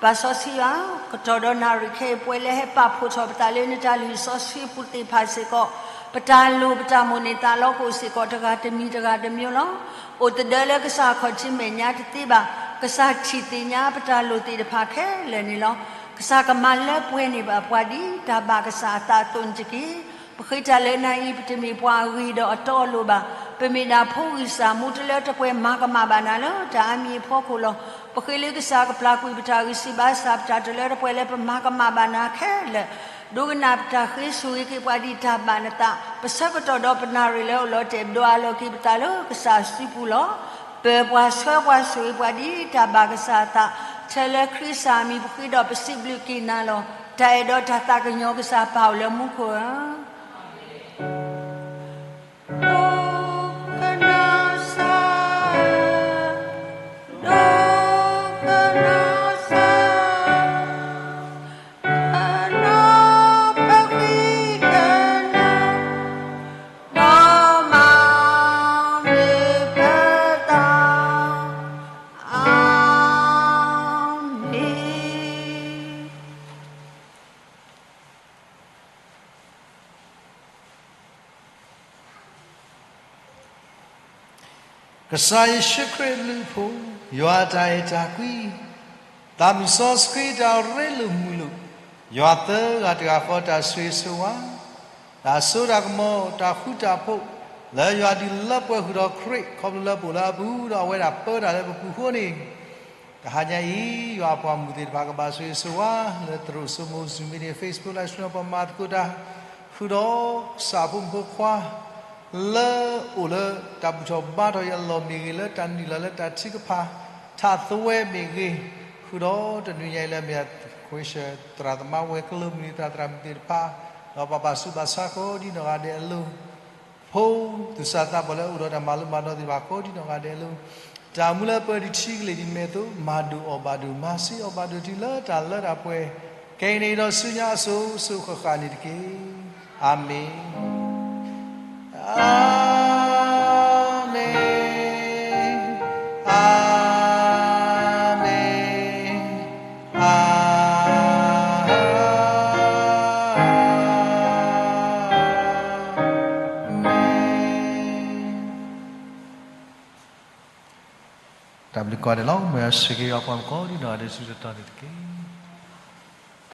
ပၢ်စီဆှံယွၤ ကတီၢ်ဒီးနၣ်ရံၣ်ခဲအံၤ ပဝဲလၢဟဲပာ်ဖှိၣ်ထီၣ်ပသးလၢနတၢ်လုၢ်စီဆှံပူၤသ့ၣ်တဖၣ်စ့ၢ်ကီး ပတၢ်လိၣ်ပတၢ်မိၣ်န့ၢ်သးလီကအိၣ်စ့ၢ်ကီးတဂၤတမံၤတဂၤတမံၤလီၤ. အိၣ်သဒၢလၢကစၢ်အခီၣ်ထံးမဲာ်ညါတသ့ဘၣ်, ကစၢ်ထံၣ်သ့ၣ်ညါပတၢ်လိၣ်သ့ၣ်တဖၣ်ခဲလၢာ်န့ၣ်လီၤ. ကစၢ်ကမၤလၢပှဲၤန့ၢ်ဘၣ်ပှၤဒ်တၢ်ဘၣ်ကစၢ်အသးအသိးန့ၣ်တက့ၢ်. ပဃ့တၢ်လၢနၤအံၤ ပတမ့ၢ်ပှၤအဂ့ၤဒီးအတီအလိၤဘၣ်. ပမ့ၢ်ဒၣ်ဖိဂံၢ်စၢ်မူတလၢတပှဲၤ မၤကမၣ်ဘၣ်နၤလၢတၢ်အါမံၤအဖီခိၣ်လီၤ. ပဃ့လၢကစၢ်ကပျၢ်ကွံာ်ပတၢ်ဂံၢ်စၢ်ဘါစၢ် ပတၢ်တလၢတပှဲၤလၢပမၤကမၣ်ဘၣ်နၤခဲလၢာ် ဒိကနၣ်ပတၢ်ဃ့ ဆိၣ်ဂ့ၤက့ၤပှၤဒ်တၢ်ဘၣ်နသး, ပဆၢကတီၢ်ဒီးပနၣ်ရံၣ်လၢအအိၣ်လီၤတဲာ် ဒိးအးလီၤက့ၤပသးလၢကစၢ်စုပူၤလီၤ. ပၢၤပှၤဆှၢပှၤ ဆိၣ်ဂ့ၤပှၤဒ်တၢ်ဘၣ်ကစၢ်အသး, ထဲလၢခရံာ်ကစၢ်အမံၤပဃ့ဒီးပစံးဘျုးက့ၤနၤလီၤ. တၢ်အဲၣ်ဒီးတၢ်သးကညီၤကစၢ်ပာ်အိၣ်လၢမူခိၣ်ဧၢ. Amen. ကစၢ်ယ့ၣ်ၡူးခရံာ်အဘျုးအဖှိၣ်, ယွၤအတၢ်အဲၣ်တၢ်ကွံ, သးမုၢ်စီဆှံတၢ်ရ့လိာ်မုာ်လိာ်, ယွၤသၢဂၤတဂၤဃီတၢ်ဆိၣ်ဂ့ၤဆိၣ်ဝါ, တၢ်စိတၢ်ကမီၤ တၢ်ဃူတၢ်ဖိး, လၢယွၤဒုးလၢပှဲၤဃုာ်ဒီးခရံာ် ခီဖျိလၢပအိၣ်လၢအပူၤ ဒီးအဝဲဒၣ်ပၢတၢ်လၢပပူၤအဃိန့ၣ် တဟါညါအံၤ ယွၤအပှၤမုၣ်သ့ၣ်တဖၣ်ကဘၣ်ဆိၣ်ဂ့ၤဆိၣ်ဝါ လၢသရိာ်စိမိၤ Zoom meeting, Facebook live stream ပှၤမၤသကိးတၢ် ဃုာ်ဒီးကစၢ်အဖိမုၣ်ဖိခွါ လၢအိၣ်လၢတၢ်ဘူၣ်ထီၣ်ဘါထီၣ်အလီၢ်မ့ၢ်ဂ့ၤ, လၢတၢ်နုာ်လီၤလၢတၢ်ထုကဖၣ် ထးသဝဲမ့ၢ်ဂ့ၤ, ဃုာ်ဒီးတနွံညါအံၤလၢအမ့ၢ် ခွဲးစၢး သရၣ်သမါဝဲၤကျိၤ မုၢ်နံၤသရၣ်သရၣ်မုၣ်သ့ၣ်တဖၣ်, ဒီးပပာ်ဆူးပာ်ဆါကိးဒ်နီၢ်ဂၤဒဲးအလိၤ ဖိသူၣ်စၢ်သးဘီၣ်လၢအအိၣ်ဒီးတၢ်မၤလိမၤဒိးသ့ၣ်တဖၣ်ကိးဒ်နီၢ်ဂၤဒဲးအလိၤ, တၢ်မူလၢပၢၤဒုးထံကလ့ၢ်ဒ်မဲာ်သိး မၤဒိၣ်အီၣ်ဘၣ်ဒိၣ် မၤဆံးအီၣ်ဘၣ်ဒိၣ်တုၤလၢတၢ်လၢတၢ်ပှဲၤ ခဲအံၤန့ၣ်ဒီးဆူညါအစိၤစိၤဃၣ်ဃၣ်န့ၣ်တက့ၢ်. အၤမ့ၣ်, အၤမ့ၣ်, အၤမ့ၣ်, အၤမ့ၣ်. တၢ်ဘျုးကိးဂၤဒဲးလီၤ. မ်ယွၤဆိၣ်ဂ့ၤအပှၤကိးဒံနီၢ်ဂၤဒဲး ဆူတတီၤန့ၣ်တက့ၢ်.